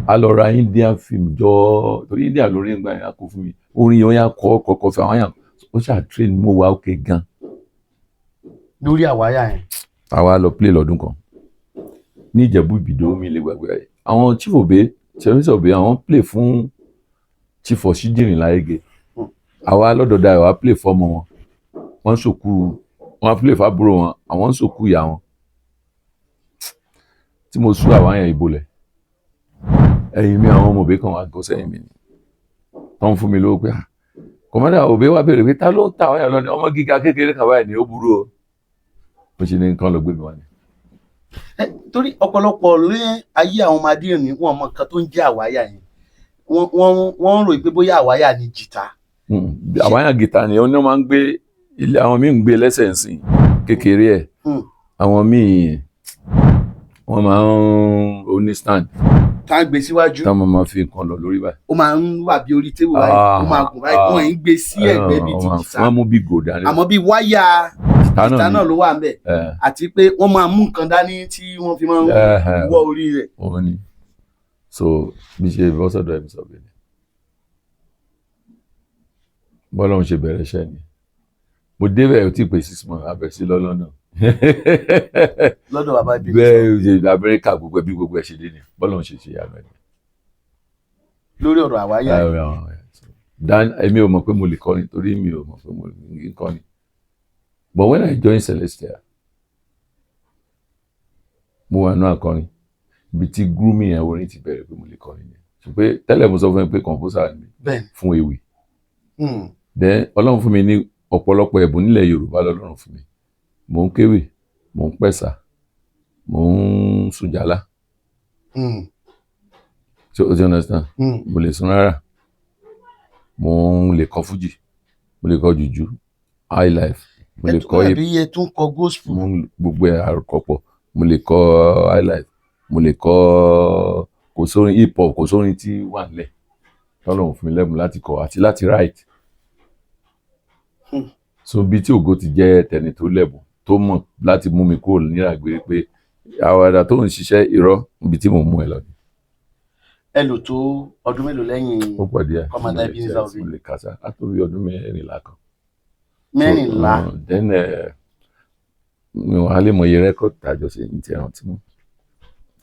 [SPEAKER 3] A lọ ra Indian film jọ, torí India lórí ń gbà yẹn, a kó fún mi orin yẹn, ó yá kọ́ kọ́kọ́ fún àwọn àyà, ó ṣáà train mo wà òkè gan.
[SPEAKER 1] Lórí àwáyà yẹn.
[SPEAKER 3] Àwa lọ play lọ́dún kan ní Ìjẹ̀bú Ìbìdó. Mi lè gbàgbé ẹ̀. Àwọn Chief Obey, Chief Obey, àwọn play fún Chief Ọ̀ṣíjìrìn láyége. Àwa lọ́dọ̀ Dayọ̀ wá play fọ́mọ wọn, wọ́n ń sòkú wọ́n play fábúrò wọn, àwọn ń sòkú ìyá wọn. Tí mo sú àwọn yẹn ìbolẹ̀ ẹ̀yìn mi, àwọn ọmọ Obey kan wá gọ́ sẹ́yìn mi ni tó ń fún mi lówó pé, "Ah, Commander Obey." Wá béèrè pé ta ló ń ta àwọn yẹn lọ ní ọmọ gíga kékeré kan báyìí ní ó burú o. Bó ṣe ní nǹkan lọ gbé mi wá ni.
[SPEAKER 1] Ẹ, torí ọ̀pọ̀lọpọ̀ ní ayé àwọn ọmọdé òní, wọn mọ nǹkan tó ń jẹ́ àwáyà yẹn. Wọ́n ń rò pé bóyá àwáyà ni jìtá.
[SPEAKER 3] Àwáyà gìtá ni ó ní wọ́n máa ń gbé ilé, àwọn míì ń gbé lẹ́sẹ̀ ńsìn kékeré ẹ̀. Àwọn míì wọ́n máa ń ó ní stand
[SPEAKER 1] Tá a gbé síwájú.
[SPEAKER 3] Táwọn máa fi nǹkan lọ lórí báyìí.
[SPEAKER 1] Ó máa ń wà bí orí table báyìí, ó máa gùn báyìí, wọ́n ń gbé sí ẹ̀gbẹ́ bíi ti jìtá.
[SPEAKER 3] Wọ́n mú bí gò dání.
[SPEAKER 1] Àmọ́ bí wáyà
[SPEAKER 3] jìtá
[SPEAKER 1] jìtá
[SPEAKER 3] náà
[SPEAKER 1] náà
[SPEAKER 3] ni
[SPEAKER 1] ló wà ń bẹ̀, àti pé wọ́n máa mú nǹkan dání tí wọ́n fi máa ń wọ́ orí rẹ̀.
[SPEAKER 3] Òun ni. So bí ṣe bọ́ sọ́dọ̀ ẹ̀ sọ bẹ́ẹ̀ ni bọ́lá òun ṣe bẹ̀rẹ̀ iṣẹ́ ni. Mo débẹ̀, ò tí ì pé 6 months, abẹ̀ sí lọ́lọ́ náà.
[SPEAKER 1] Lọ́dọ̀ bàbá ibi.
[SPEAKER 3] Bẹ́ẹ̀ ṣe Amẹ́ríkà, gbogbo ẹbí, gbogbo ẹ̀ ṣe dé ni bọ́lá òun ṣe ṣe ìyanu ẹ̀.
[SPEAKER 1] Lórí ọ̀rọ̀ àwáyà yìí.
[SPEAKER 3] Dan èmi ò mọ̀ pé mo lè kọrin torí mi ò mọ̀ pé mo lè kọrin, but when I join Celestial, mo wà nínú akọrin, ibi tí grooming ẹ̀ orin ti bẹ̀rẹ̀ pé mo lè kọrin ni. Ṣùgbọ́n tẹ́lẹ̀ mo sọ fún ẹ pé composer ni mi fún ewì. Then Ọlọ́run fún mi ní ọ̀pọ̀lọpọ̀ ẹ̀bùn nílẹ̀ Yorùbá lọ́lọ́run fún mi. Mò ń kéwì, mò ń pẹ̀sà, mò ń sùjálá. So o ti understand? Mo lè sun rárá, mo ń lè kọ fújì, mo lè kọ jùjú, high life, mo lè
[SPEAKER 1] Ẹ tún
[SPEAKER 3] kọ hip.
[SPEAKER 1] Àbí ẹ tún kọ gospel?
[SPEAKER 3] Mo ń gbogbo ẹ̀ àkọ́pọ̀. Mo lè kọ high life, mo lè kọ, kò sórin hip hop, kò sórin tí wà nílẹ̀ tọ́lọ́run fún mi lẹ́bùn láti kọ àti láti write. So bí tí ògo ti jẹ́ tẹni tó lẹ́bùn tó mọ̀ láti mú mi kúrò níràgbére pé àwàdà tó ń ṣiṣẹ́ irọ́ níbi tí mò ń mú ẹ lọ ni.
[SPEAKER 1] Ẹ lò tó ọdún mélòó lẹ́yìn
[SPEAKER 3] Ó pọ̀ díẹ̀.
[SPEAKER 1] Commander Ebenezer Obey?
[SPEAKER 3] Mo lè kà sá, á tó bí ọdún 14 kan.
[SPEAKER 1] 14.
[SPEAKER 3] So, then mi ò wá lè mọ iye record tàjọ ṣe ní ti ẹran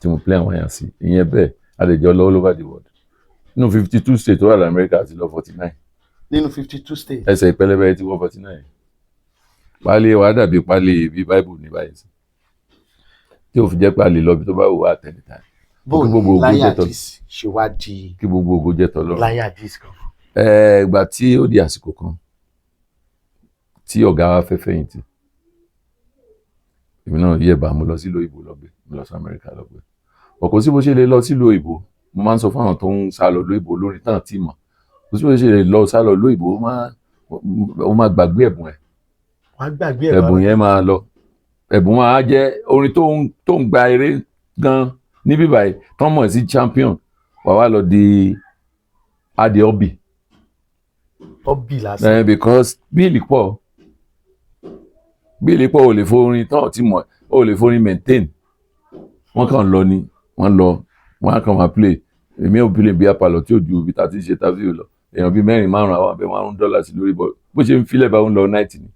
[SPEAKER 3] tí mo play àwọn èèyàn sí ìyẹn. Bẹ́ẹ̀ a lè jọ lọ all over the world, nínú 52 states tó wà ní Amẹ́ríkà àti lọ 49.
[SPEAKER 1] Nínú 52 states.
[SPEAKER 3] Ẹsẹ̀ ìpẹlẹbẹ ti wọ 49. Pálí wa dàbí pálí bí Bible ní báyìí sí, tí ò fi jẹ́ pé a lè lọ bí tó bá wù wá at any time.
[SPEAKER 1] Bó
[SPEAKER 3] Kí
[SPEAKER 1] ní
[SPEAKER 3] gbogbo ògo
[SPEAKER 1] Láyé
[SPEAKER 3] jẹ́ tọ́-
[SPEAKER 1] Àdìs ṣe wá di
[SPEAKER 3] Kí gbogbo ògo jẹ́ tọ́lọ́run.
[SPEAKER 1] Láyé Àdìs kan?
[SPEAKER 3] Ìgbà tí ó di àsìkò kan tí ọ̀gá wa fẹ́ fẹ̀yìntì, èmi náà yẹ̀ bá mo lọ sílùú òyìnbó lọ́gbẹ́, mo lọ sí Amẹ́ríkà lọ́gbẹ́. Ọ̀kọ́ sí bó ṣe lè lọ sílùú òyìnbó, mo máa ń sọ fún àwọn tó ń sá lọ lóyìnbó lórí tán tí mọ̀, kò sí bó ṣe lè lọ sá lọ lóyìnbó, ó máa gbàgbé ẹ̀bùn ẹ̀.
[SPEAKER 1] Wàá gbàgbé ẹ̀.
[SPEAKER 3] Ẹ̀bùn yẹn máa lọ, ẹ̀bùn máa jẹ́ orin tó ń gba eré gan níbí báyìí tán mọ̀ sí champion, wà wá lọ di adé hobby.
[SPEAKER 1] Hobby lásán.
[SPEAKER 3] Because bill pọ̀, bill pọ̀, ò lè forin tán tí mọ̀, ò lè forin maintain. Wọ́n kàn lọ ni, wọ́n lọ, wọ́n á kàn máa play. Èmi ò play bí apalọ̀ tí ò ju ibi tá a ti ṣe interview lọ, èèyàn bíi mẹ́rin márùn-ún àwọn abẹ́ $1 sí lórí bọ́ bó ṣe ń filẹ̀ bá ń lọ night ni.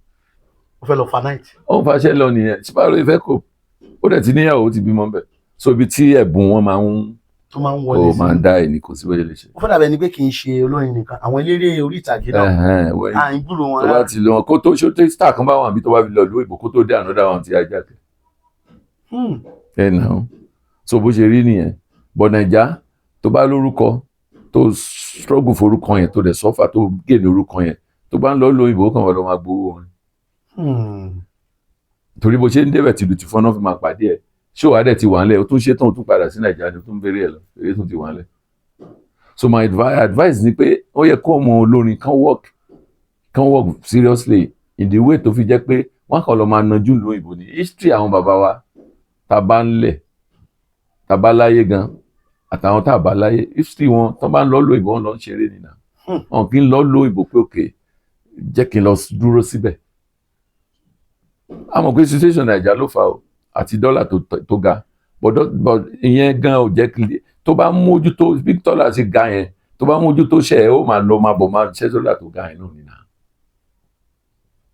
[SPEAKER 1] Ó fẹ́ lọ fa night.
[SPEAKER 3] Ó ń faṣẹ́ lọ nìyẹn, sípàrọ̀ ìfẹ́ kò ó dẹ̀ ti níyàwó, ó ti bímọ bẹ́ẹ̀. So ibi tí ẹ̀bùn wọn máa ń
[SPEAKER 1] Tó máa ń
[SPEAKER 3] ó
[SPEAKER 1] wọlé sí.
[SPEAKER 3] máa ń dá ẹ̀ ní kò sí bóyá lè ṣe.
[SPEAKER 1] Ó fẹ́ dàbí ẹni pé kì í ṣe olórin nìkan, àwọn eléré orí ìtàgé náà
[SPEAKER 3] Ẹ̀hẹ́n, wẹ́n-
[SPEAKER 1] à ń gbúrò wọn
[SPEAKER 3] tó bá
[SPEAKER 1] rárá.
[SPEAKER 3] ti lọ kó tó ṣó tí star kan bá wà bí tó bá fi lọ ìlú òyìnbó, kó tó dé another one ti ajá kẹ. Ẹ nà ó, so bó ṣe rí nìyẹn. But Naija, tó bá lórúkọ, tó struggle forúkọ yẹn, tó dẹ̀ suffer tó gain orúkọ yẹn, tó bá ń lọ lóyìnbó kan wọ́n lọ máa gbowó wọn. Torí bó ṣe ń débẹ̀, tìlù tìfọ́n náà fi máa pàdé ẹ̀. Ṣé wàá dẹ̀ ti wà ńlẹ̀, ó tún ṣe tán, ó tún padà sí Nàìjíríà ni ó tún bèrè ẹ̀ lọ, eré tún ti wà ńlẹ̀. So my advice ni pé ó yẹ kó ọmọ olórin kan work seriously in the way tó fi jẹ́ pé wọ́n kàn lọ máa najú lóyìnbó ní history àwọn bàbá wa tá a bá ń lẹ̀, tá a bá láyé gan, àtàwọn tá a bá láyé, history wọn tó bá ń lọ lóyìnbó, wọn lọ ń ṣeré nìyà. Wọn kì í lọ lóyìnbó pé òkè jẹ́ kí n lọ dúró síbẹ̀. A mọ̀ pé situation Naija ló fà o, àti dọ́là tó ga, but ìyẹn gan ò jẹ́ kí tó bá mójútó bí dọ́là ṣe ga yẹn, tó bá mójútó ṣe ẹ̀, ó máa lọ máa bọ̀ máa ṣẹ́ dọ́là tó ga yẹn náà nìyà.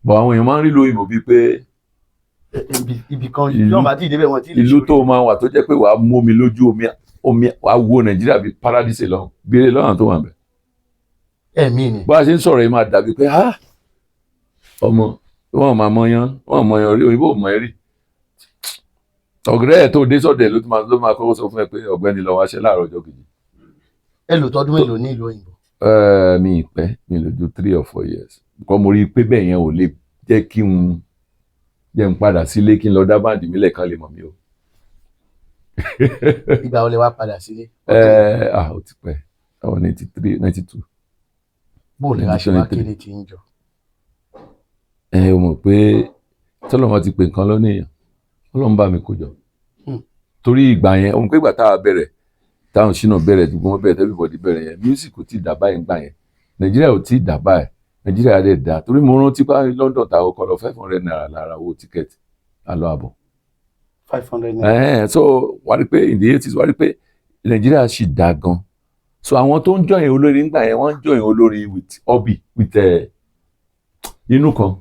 [SPEAKER 3] But àwọn èèyàn máa ń rí lóyìnbó bíi pé
[SPEAKER 1] Ibì kan yóò bá tí ì débẹ̀ wọn tí ì lè
[SPEAKER 3] Ìlú
[SPEAKER 1] ṣe.
[SPEAKER 3] tó máa wà tó jẹ́ pé wàá mú omi lójú, omi omi, wàá wo Nàìjíríà bíi paradise lọ. Béèrè lọ́nà tó wà bẹ̀.
[SPEAKER 1] Ẹ̀mí ni.
[SPEAKER 3] Bá a ṣe ń sọ̀rọ̀ yìí, máa dàbí pé, ah, ọmọ wọn máa mọyán, wọn mọyán rí, òyìnbó ò mọ ẹ rí. Ọ̀gẹ́rẹ́ ẹ̀ tó dé sọ̀dẹ̀ ló ti máa kọ́kọ́ sọ fún ẹ pé ọ̀gbẹ́ni, lọ wáṣẹ́ láàárọ̀ ọjọ́ kejì.
[SPEAKER 1] Ẹ lò tọdún mélòó ní ìlú òyìnbó?
[SPEAKER 3] Mi ì pẹ́, mi lò ju 3 or 4 years kọ́. Mo rí i pé bẹ́ẹ̀ yẹn ò lè jẹ́ kí n jẹ́ n padà sílé, kí n lọ dá band mi lẹ́ẹ̀kan lè mọ̀ mí o.
[SPEAKER 1] Ìgbà wo lẹ wá padà sílé?
[SPEAKER 3] Ah, ó ti pẹ́, àwọn 93, 92.
[SPEAKER 1] Bó lè wá ṣe wá
[SPEAKER 3] 1923.
[SPEAKER 1] kéde tí ń jọ?
[SPEAKER 3] Ẹ o mọ̀ pé tọ́lọ́mọ ti pè nǹkan lọ́nà èèyàn, Ọlọ́run bá mi kó jọ. Torí ìgbà yẹn, òun pé ìgbà tá a bẹ̀rẹ̀, táwọn ṣínà bẹ̀rẹ̀, gbogbo wọn bẹ̀rẹ̀, everybody bẹ̀rẹ̀ yẹn, music kò tí ì dà báyìí ńgbà yẹn. Nàìjíríà ò tí ì dà báyìí. Nàìjíríà dẹ̀ dà, torí mo rántí pé London táwọn kọ lọ, ₦500 lára owó ticket àlọ́ àbọ̀.
[SPEAKER 1] ₦500.
[SPEAKER 3] So wà á rí pé in the 80s, wà á rí pé Nàìjíríà ṣì dà gan. So àwọn tó ń join olórin ńgbà yẹn, wọ́n ń join olórin with hobby, with inú kan,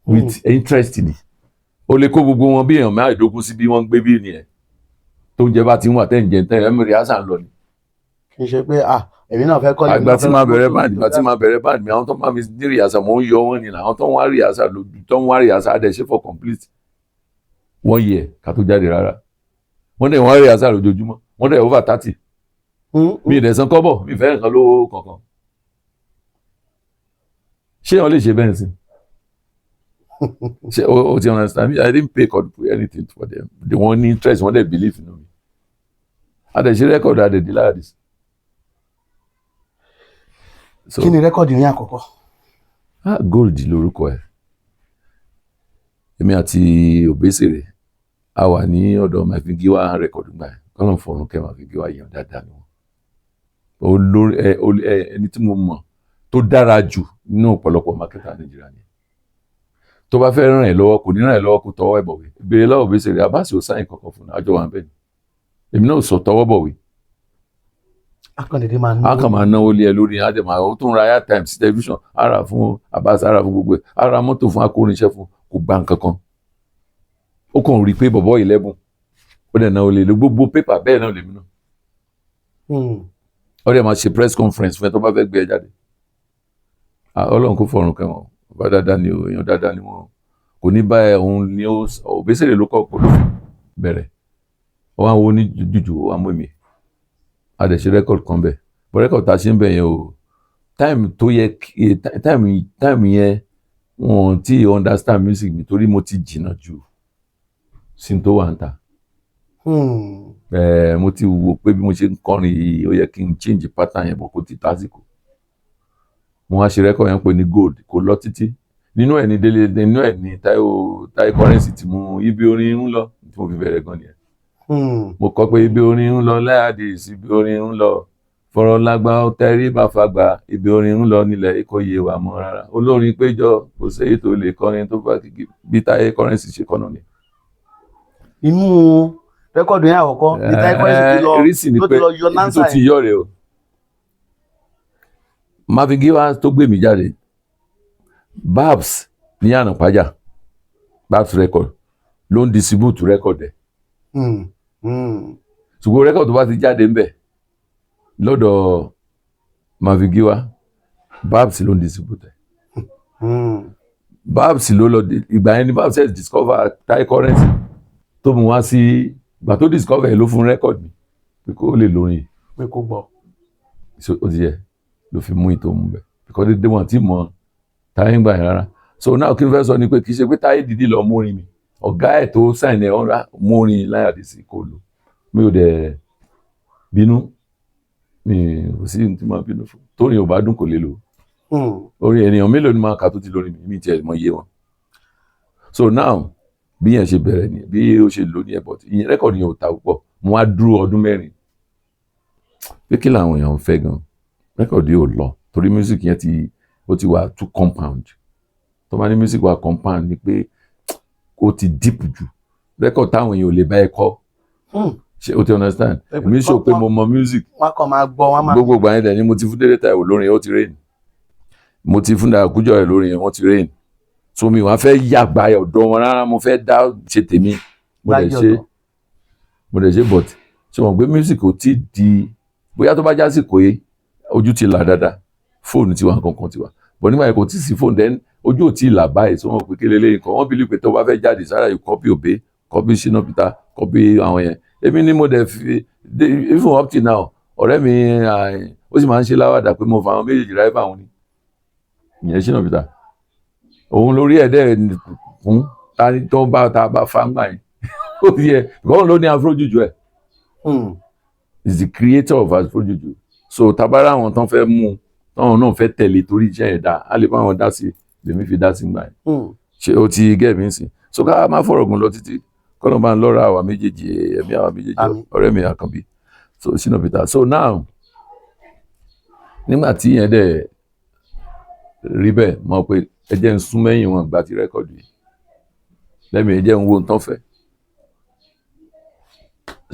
[SPEAKER 3] with interest ni. O lè kó gbogbo wọn bí èèyàn 25 sí bí wọ́n ń gbé bí nìyẹn, tó ń jẹ bá ti ń wà, tẹ́ ń jẹ tẹ́ ẹ̀ mẹ́rin àṣà ń lọ ni.
[SPEAKER 1] Kì í ṣe pé, ah, èmi náà fẹ́ kọ́lé.
[SPEAKER 3] Àgbà tí máa bẹ̀rẹ̀ band, ìgbà tí máa bẹ̀rẹ̀ band mi, àwọn tó máa mi ní rehearsal, mò ń yọ wọ́n ni. Àwọn tó ń wá rehearsal lójú, tó ń wá rehearsal, á dẹ̀ ṣe for complete one year ká tó jáde rárá. Wọ́n dẹ̀ wọ́n rehearsal lójoojúmọ́, wọ́n dẹ̀ over 30. Mi ì dẹ̀ san kọ́bọ̀, mi ì fẹ́ nǹkan lówó kankan. Ṣé wọ́n lè ṣe bẹ́ẹ̀ sí? Ṣé o ti understand me? I didn't pay anything for them. They wọ́n ní interest, wọ́n dẹ̀ believe in me. A dẹ̀ ṣe record, a dẹ̀ di láàdì. So
[SPEAKER 1] Kí ni record ní àkọ́kọ́?
[SPEAKER 3] Ah, Gold lórúkọ ẹ̀. Èmi àti Obesere a wà ní ọ̀dọ̀ Marvin Giwa record gbà ẹ̀. Kọ́nà fọ̀run kẹ́ Marvin Giwa, yẹn dáadáa ni wọ́n. Olórí ẹ ẹni tí mo mọ̀ tó dára jù nínú ọ̀pọ̀lọpọ̀ marketer Nàìjíríà ni. Tó bá fẹ́ ràn ẹ́ lọ́wọ́, kò ní ràn ẹ́ lọ́wọ́ kó tọwọ́ ẹ̀ bọ̀wé. Béèrè lọ́wọ́ Obesere, Abbas ò sign kankan fún un, àjọ wà bẹ́ẹ̀ ni. Èmi náà ò sọ tọwọ́ bọ̀wé.
[SPEAKER 1] Akọ̀dédé máa ń
[SPEAKER 3] A kàn máa náwó lé ẹ lórí, á dẹ̀ máa, ó tún ra airtime sí tẹlifíṣàn, á rà fún Abbas, á rà fún gbogbo ẹ̀, á ra mọ́tò fún akórinṣẹ́ fún, kò gba nǹkan kan. Ó kàn rí i pé bọ̀bọ́ yìí lẹ́bùn, ó dẹ̀ náwó lé lé gbogbo pépà bẹ́ẹ̀ náà lèmi náà. Ó dẹ̀ máa ṣe press conference fún ẹ tó bá fẹ́ gbé ẹ jáde. Ah, Ọlọ́run kò fọ̀run kẹ́wọ̀n. Bàbá dáadáa ni o, èèyàn dáadáa ni wọ́n. Kò ní bá ẹ, òun ni ó Obesere ló kọ́, kó ló fi bẹ̀rẹ̀. Ó wá ń wo ní jújù, ó wá mú mi, a dẹ̀ ṣe record kan bẹ̀, but record tá a ṣe ń bẹ̀ yẹn o, time tó yẹ time yẹn, wọn tí understand music mi, torí mo ti jìnnà jù sí tó wà ń ta. Mo ti wò pé bí mo ṣe ń kọrin yìí, ó yẹ kí n change pattern yẹn, bọ̀ kó ti tásìkò. Mo wá ṣe record yẹn pé ní Gold, kò lọ títí. Nínú ẹ̀ ní Délé, nínú ẹ̀ ní Táíwò, Táíwò Currency tí mo ibi orin ń lọ, tí mo fi bẹ̀rẹ̀ gan nìyẹn. Mo kọ pé ibi orin ń lọ láyàdì, ibi orin ń lọ, fọ̀rọ̀ lágbá tẹrí bá fagbá, ibi orin ń lọ nílẹ̀ kò yé wa mọ́ rárá, olórin péjọ, kò séyìí tó lè kọrin tó bá kíkí bí Táyé Currency ṣe kọ́ náà ni.
[SPEAKER 1] Inú record yẹn àkọ́kọ́ ní Táyé Currency ti lọ
[SPEAKER 3] Rísì ni
[SPEAKER 1] ló
[SPEAKER 3] pé
[SPEAKER 1] ti lọ yọ
[SPEAKER 3] ibi tó
[SPEAKER 1] nánsà
[SPEAKER 3] ti
[SPEAKER 1] yẹn.
[SPEAKER 3] yọ rèé o. Marvin Giwa tó gbé mi jáde, Babs ní Ànàpájà, Babs record ló ń distribute record ẹ̀. Ṣùgbọ́n record tó bá ti jáde ńbẹ̀ lọ́dọ̀ Marvin Giwa, Babs ló ń distribute ẹ̀. Babs ló lọ, ìgbà yẹn ni Babs ṣe discover Taye Currency tó mú wá sí. Ìgbà tó discover ẹ̀ ló fún record mi pé kó lè lórin.
[SPEAKER 1] Pé kó gbọ́.
[SPEAKER 3] So ó ti yẹ ló fi mú ìtò mú bẹ, because dédé wọn ti mọ Táyé ń gbà yẹn rárá. So now, kí n fẹ́ sọ ni pé kì í ṣe pé Táyé dìídì lọ múrin mi. Ọ̀gá ẹ̀ tó sign ẹ̀ ọ̀rá múrin láyàdí sí kò lò. Mi ò dẹ̀ bínú, mi ò sí ní tí mo bínú fún. Tórin ò bá dùn, kò lè lò. Orin ènìyàn mélòó ni máa kà tó ti lórí mi? Mi tiẹ̀ mọ iye wọn. So now, bí yẹn ṣe bẹ̀rẹ̀ ni, bí ó ṣe lò ní ẹ̀, but ìyẹn record yẹn ò ta púpọ̀. Mo wá dúró ọdún 4 pé kí làwọn èèyàn ń fẹ́ gan. Record yìí ò lọ torí music yẹn ti, ó ti wà too compound. Tó bá ní music wà compound ni pé ó ti deep jù, record táwọn èèyàn ò lè bá ẹ kọ. Ṣé o ti understand? Èmi sọ pé mo mọ music.
[SPEAKER 1] Wọ́n kàn máa gbọ́, wọ́n máa.
[SPEAKER 3] Gbogbo ìgbà yẹn dẹ̀ ni mo ti fún Délé Táíwò lórin, ó ti rain. Mo ti fún Dayọ̀ Kújọrẹ̀ lórin yẹn, wọ́n ti rain. So mi wàá fẹ́ yàgbá ọ̀dọ̀ wọn rárá, mo fẹ́ dá ṣe tèmi. Mo dẹ̀
[SPEAKER 1] Gbáyé
[SPEAKER 3] ṣe
[SPEAKER 1] ọ̀tọ̀.
[SPEAKER 3] Mo dẹ̀ ṣe, but ṣe mọ̀ pé music kò tí di bóyá tó bá jásìkò yìí, ojú ti là dáadáa, fóònù ti wà, kankan ti wà, but nígbà yẹn kò tí sí fóònù, then ojú ò tí ì là báyìí. So wọ́n pè kí lélẹ́yìn kan, wọ́n believe pé tó bá fẹ́ jáde sára, you copy Obey, copy Shina Peter, copy àwọn yẹn. Èmi ni mo dẹ̀ fi even up till now, ọ̀rẹ́ mi, ó sì máa ń ṣe láwàdà pé mo fa àwọn méjèèjì rival àwọn ni. Ìyẹn Shina Peter, òun lórí ẹ̀ dẹ̀ fún ta tó bá ta bá fa ń gbà yẹn, ó yẹ because òun ló ní afro juju ẹ̀, is the creator of afro juju. So tabara àwọn tán fẹ́ mú, táwọn náà fẹ́ tẹ̀lé torí iṣẹ́ yẹn dá, á lè bá wọn dá sí, lèmi fi dá sí gbà yẹn. Ṣé o ti gẹ́ mi sìn? So ká má fọ̀rọ̀ gùn lọ títí, kọ́nà bá ń lọ́ra àwa méjèèjì, ẹ̀mí àwa méjèèjì.
[SPEAKER 1] Àmín.
[SPEAKER 3] Ọ̀rẹ́ mi Àkànbí, so Shina Peter. So now, nígbà tí yẹn dẹ̀ rí bẹ́ẹ̀, mọ̀ pé ẹ jẹ́ ń sún mẹ́yìn wọn gba ti record yìí lẹ́mìí, ẹ jẹ́ ń wo nǹkan fẹ́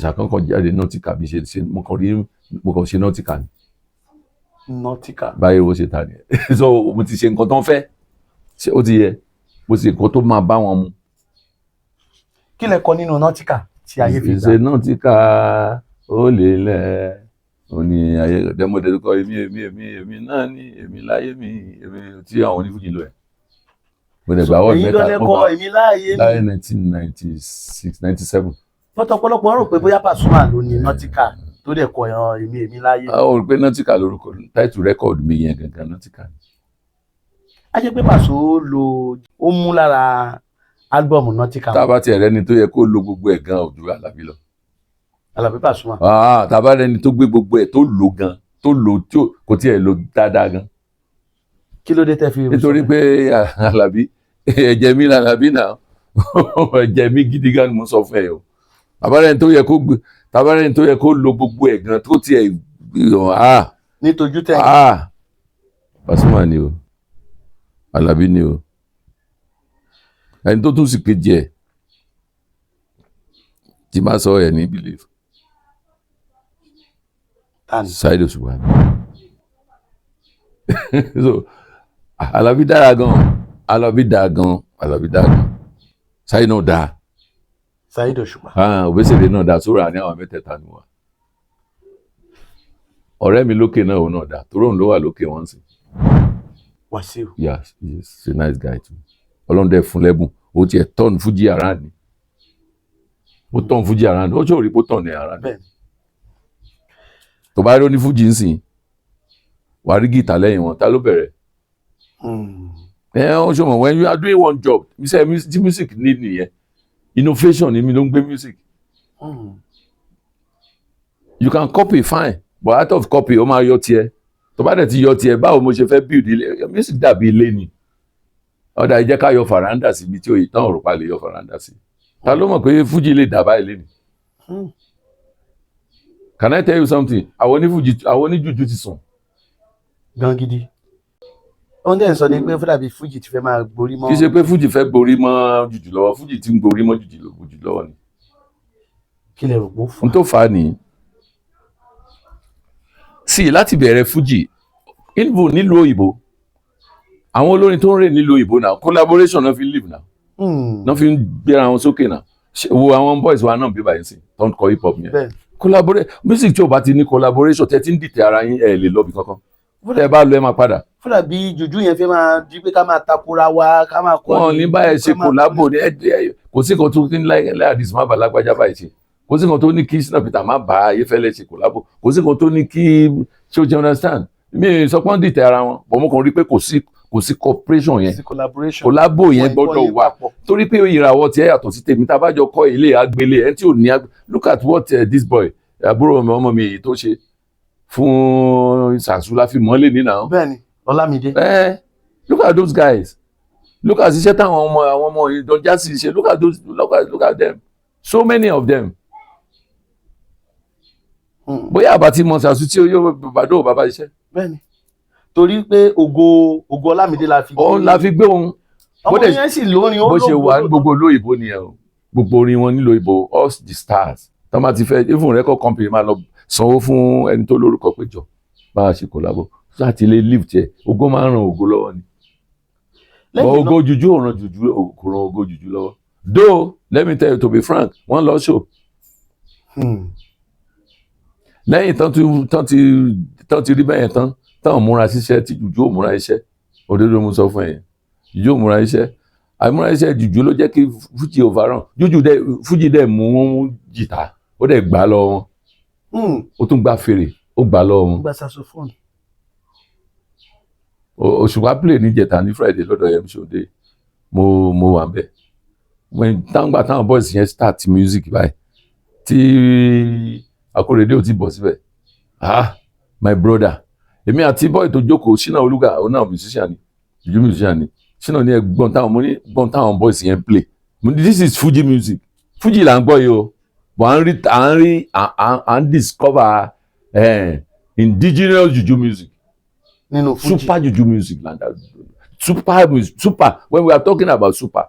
[SPEAKER 3] ṣàkọ́kọ́ jáde Nautica bí ṣe ṣe. Mo kàn rí, mo kàn ṣe Nautica ni.
[SPEAKER 1] Nautica.
[SPEAKER 3] Báyìí wo ṣe ta nìyẹn. So mo ti ṣe nǹkan tó ń fẹ́ ṣé, ó ti yẹ mo ṣe nǹkan tó máa bá wọn mu.
[SPEAKER 1] Kí lẹ kọ nínú Nautica tí ayé fi gbà?
[SPEAKER 3] Ìṣe Nautica ó lè lẹ̀, ó ní ayé dẹ́mọ̀dé tó kọ èmi èmi èmi èmi náà ní èmi láyé mi èmi tí àwọn onífújì lọ ẹ̀. Mo dẹ̀ gba award
[SPEAKER 1] Èyí
[SPEAKER 3] mẹ́ta.
[SPEAKER 1] gan lẹ
[SPEAKER 3] Mo
[SPEAKER 1] kọ
[SPEAKER 3] gba
[SPEAKER 1] èmi láàyè mi?
[SPEAKER 3] Láyé 1996, 97.
[SPEAKER 1] Pọ̀tọ̀pọ̀lọpọ̀ rò pé bóyá Pasuma ló ní Nautica tó dẹ̀ kọ èmi èmi láyé mi.
[SPEAKER 3] Ó rí pé Nautica lórúkọ title record mi yẹn gangan, Nautica ni.
[SPEAKER 1] A jẹ́ pé Paso lo ó mú lára album Nautica.
[SPEAKER 3] Tá a bá tiẹ̀ rẹ́ni tó yẹ kó lo gbogbo ẹ̀ gan, ojú Àlàbí lọ.
[SPEAKER 1] Àlàbí Pasuma.
[SPEAKER 3] Ah, tá a bá rẹ́ni tó gbé gbogbo ẹ̀ tó lò gan, tó lò tí kò tiẹ̀ lò dáadáa gan.
[SPEAKER 1] Kí ló dé tẹ́ fi?
[SPEAKER 3] Nítorí pé Àlàbí, ẹ̀jẹ̀ mi làlàbí náà, ẹ̀jẹ̀ mi gidi gan ni mo sọ fún ẹ o. Tàbárẹ́ni tó yẹ kó lo gbogbo ẹ̀ gan, tó tiẹ̀, ah,
[SPEAKER 1] Nítojú tẹ̀.
[SPEAKER 3] Ah, Pasuma ni o, Àlàbí ni o. Ẹni tó tún sì kejì ẹ̀ tí máa sọ ẹ̀ ní believe.
[SPEAKER 1] Tani?
[SPEAKER 3] Saheed Òṣùpá. So Àlàbí dára gan, Àlàbí dáa gan, Àlàbí dáa gan, Saheed náà dáa.
[SPEAKER 1] Saheed Òṣùpá.
[SPEAKER 3] Ah, Òbésèré náà dáa. Sóra ní àwọn mẹ́tẹ̀ẹ̀ta ni wà. Ọ̀rẹ́ mi lókè náà, òun náà dáa, torí òun ló wà lókè wọ́n sì.
[SPEAKER 1] Wàsíù.
[SPEAKER 3] Yeah, he's a nice guy too. Ọlọ́run dẹ̀ fún lẹ́bùn, ó tiẹ̀ turn Fuji around ni, ó turn Fuji around, ó ṣòro pé ó turn ní around.
[SPEAKER 1] Bẹ́ẹ̀ni.
[SPEAKER 3] Tó bá rí oní Fuji ń sìn, wàá rí gìtà lẹ́yìn wọn. Ta ló bẹ̀rẹ̀? Ẹ ọ ṣe mọ̀, when you are doing one job, iṣẹ́ tí music need nìyẹn. Innovation ni mi ló ń gbé music. You can copy, fine, but out of copy, ó máa yọ tiẹ̀. Tó bá dẹ̀ ti yọ tiẹ̀, báwo mo ṣe fẹ́ build ilé? Music dàbí ilé ni. Ọ̀dà ìjẹ́ ká yọ faranda síbi tí òye tán òrùpa lè yọ faranda sí. Ta ló mọ̀ pé Fuji lè dà báyìí lé ni? Can I tell you something? Àwọn onífújì, àwọn oníjùjú ti sùn.
[SPEAKER 1] Gan gidi. Ohun tẹ́ ń sọ ni pé fúdàbí Fuji ti fẹ́ máa gborí mọ́.
[SPEAKER 3] Kì í ṣe pé Fuji fẹ́ gborí mọ́ jùjù lọ́wọ́, Fuji ti ń gborí mọ́ jùjù lọ́wọ́ ni.
[SPEAKER 1] Kí lẹ rò pé ó fà?
[SPEAKER 3] N tó fà á nìyí sí láti bẹ̀rẹ̀ Fuji ìlú nílùú òyìnbó, àwọn olórin tó ń rè nílùú òyìnbó náà, collaboration náà fi live náà, náà fi ń gbéra wọn sókè náà. Wo àwọn boys wa náà bí báyìí sí tó ń kọ hip hop yẹn. Collaborate music, tí o bá ti ní collaboration, tẹ́ ti ń dìtẹ̀ ara yín, ẹ̀ lè lọ bí kankan. Tẹ́ bá lọ, ẹ máa padà.
[SPEAKER 1] Fúdàbí jùjú yẹn fẹ́ máa di pé ká máa takora wa, ká máa kọ́.
[SPEAKER 3] Wọn ní báyìí ṣe collabo ní ẹ. Kò sí kan tó ní láyàdìsí má bàa lágbájá báyìí ṣe, kò sí kan tó ní kí Shina Peter má bá Ayéfẹ́lẹ́ ṣe collabo, kò sí kan tó ní kí. Ṣé o jẹ́ understand mi? Sọ pé wọ́n dìtẹ̀ ara wọn, but mo kàn rí pé kò sí cooperation yẹn.
[SPEAKER 1] Sí collaboration.
[SPEAKER 3] Collabo yẹn
[SPEAKER 1] Wọ́n
[SPEAKER 3] gbọ́dọ̀
[SPEAKER 1] kọ́
[SPEAKER 3] wà
[SPEAKER 1] papọ̀.
[SPEAKER 3] Torí pé ìràwọ̀ tiẹ̀ yàtọ̀ sí tèmi. Tá a bá jọ kọ́ ilé agbélé ẹni tí ò ní look at what this boy, àbúrò mi, ọmọ mi èyí tó ṣe fún Sàṣù la fi mọ́lẹ̀ nínà.
[SPEAKER 1] Bẹ́ẹ̀ni, Ọlámídé.
[SPEAKER 3] Look at those guys, look at iṣẹ́ táwọn ọmọ, àwọn ọmọ Don Jazzy ṣe. Look at those, look at them, so many of them. Bóyá àbá tí mo Sàṣù tí ó yóò bàdó bàbá iṣẹ́.
[SPEAKER 1] Bẹ́ẹ̀ni, torí pé ògo Ọlámídé la fi.
[SPEAKER 3] Òun la fi gbé òun.
[SPEAKER 1] Ọmọ yẹn sì lórin ó
[SPEAKER 3] Bó ṣe
[SPEAKER 1] lógo
[SPEAKER 3] wà ní
[SPEAKER 1] lóòótọ́.
[SPEAKER 3] Gbogbo olóyìnbó nìyẹn o. Gbogbo orin wọn nílò ìbò, all the stars tó máa ti fẹ́, even record company máa lọ sanwó fún ẹni tó lórúkọ péjọ bá a ṣe collabo láti lè live tiẹ̀. Ògo máa ń ran ògo lọ́wọ́ ni. But
[SPEAKER 1] Lẹ́yìn náà
[SPEAKER 3] Ògo Jùjú ò ràn jùjú, kò ràn Ògo Jùjú lọ́wọ́. Though, let me tell you, to be frank, wọ́n lọ show lẹ́yìn tán ti rí bẹ́yẹn tán, tán múra síṣẹ́, tí jùjú ò múra iṣẹ́. Òdodo mo sọ fún ẹ yẹn, jùjú ò múra iṣẹ́. Àìmúra iṣẹ́ jùjú ló jẹ́ kí fújì overrun jùjú dẹ̀. Fújì dẹ̀ mú jìtá, ó dẹ̀ gbà lọ wọn. Ó tún gba fèrè, ó gbà lọ wọn.
[SPEAKER 1] Gba saxophone.
[SPEAKER 3] Òṣùpá play níjẹta ní Friday lọ́dọ̀ M Ṣòdé. Mo wà ńbẹ̀ when táwọn táwọn boys yẹn start music báyìí, tí Akóredé ò ti bọ̀ síbẹ̀. Ah, my brother, èmi àti boy tó jókòó, Ṣínà Olúga, òun náà musician ni, jùjú musician ni. Ṣínà ní ẹgbọ́n táwọn, mo ní gbọ́n táwọn boys yẹn play. Mo ní, "This is Fuji music. Fuji là ń gbọ́ yìí o, but à ń rí à ń discover indigenous juju music
[SPEAKER 1] nínú Fuji.
[SPEAKER 3] Super juju music like that, super music, super. When we are talking about super,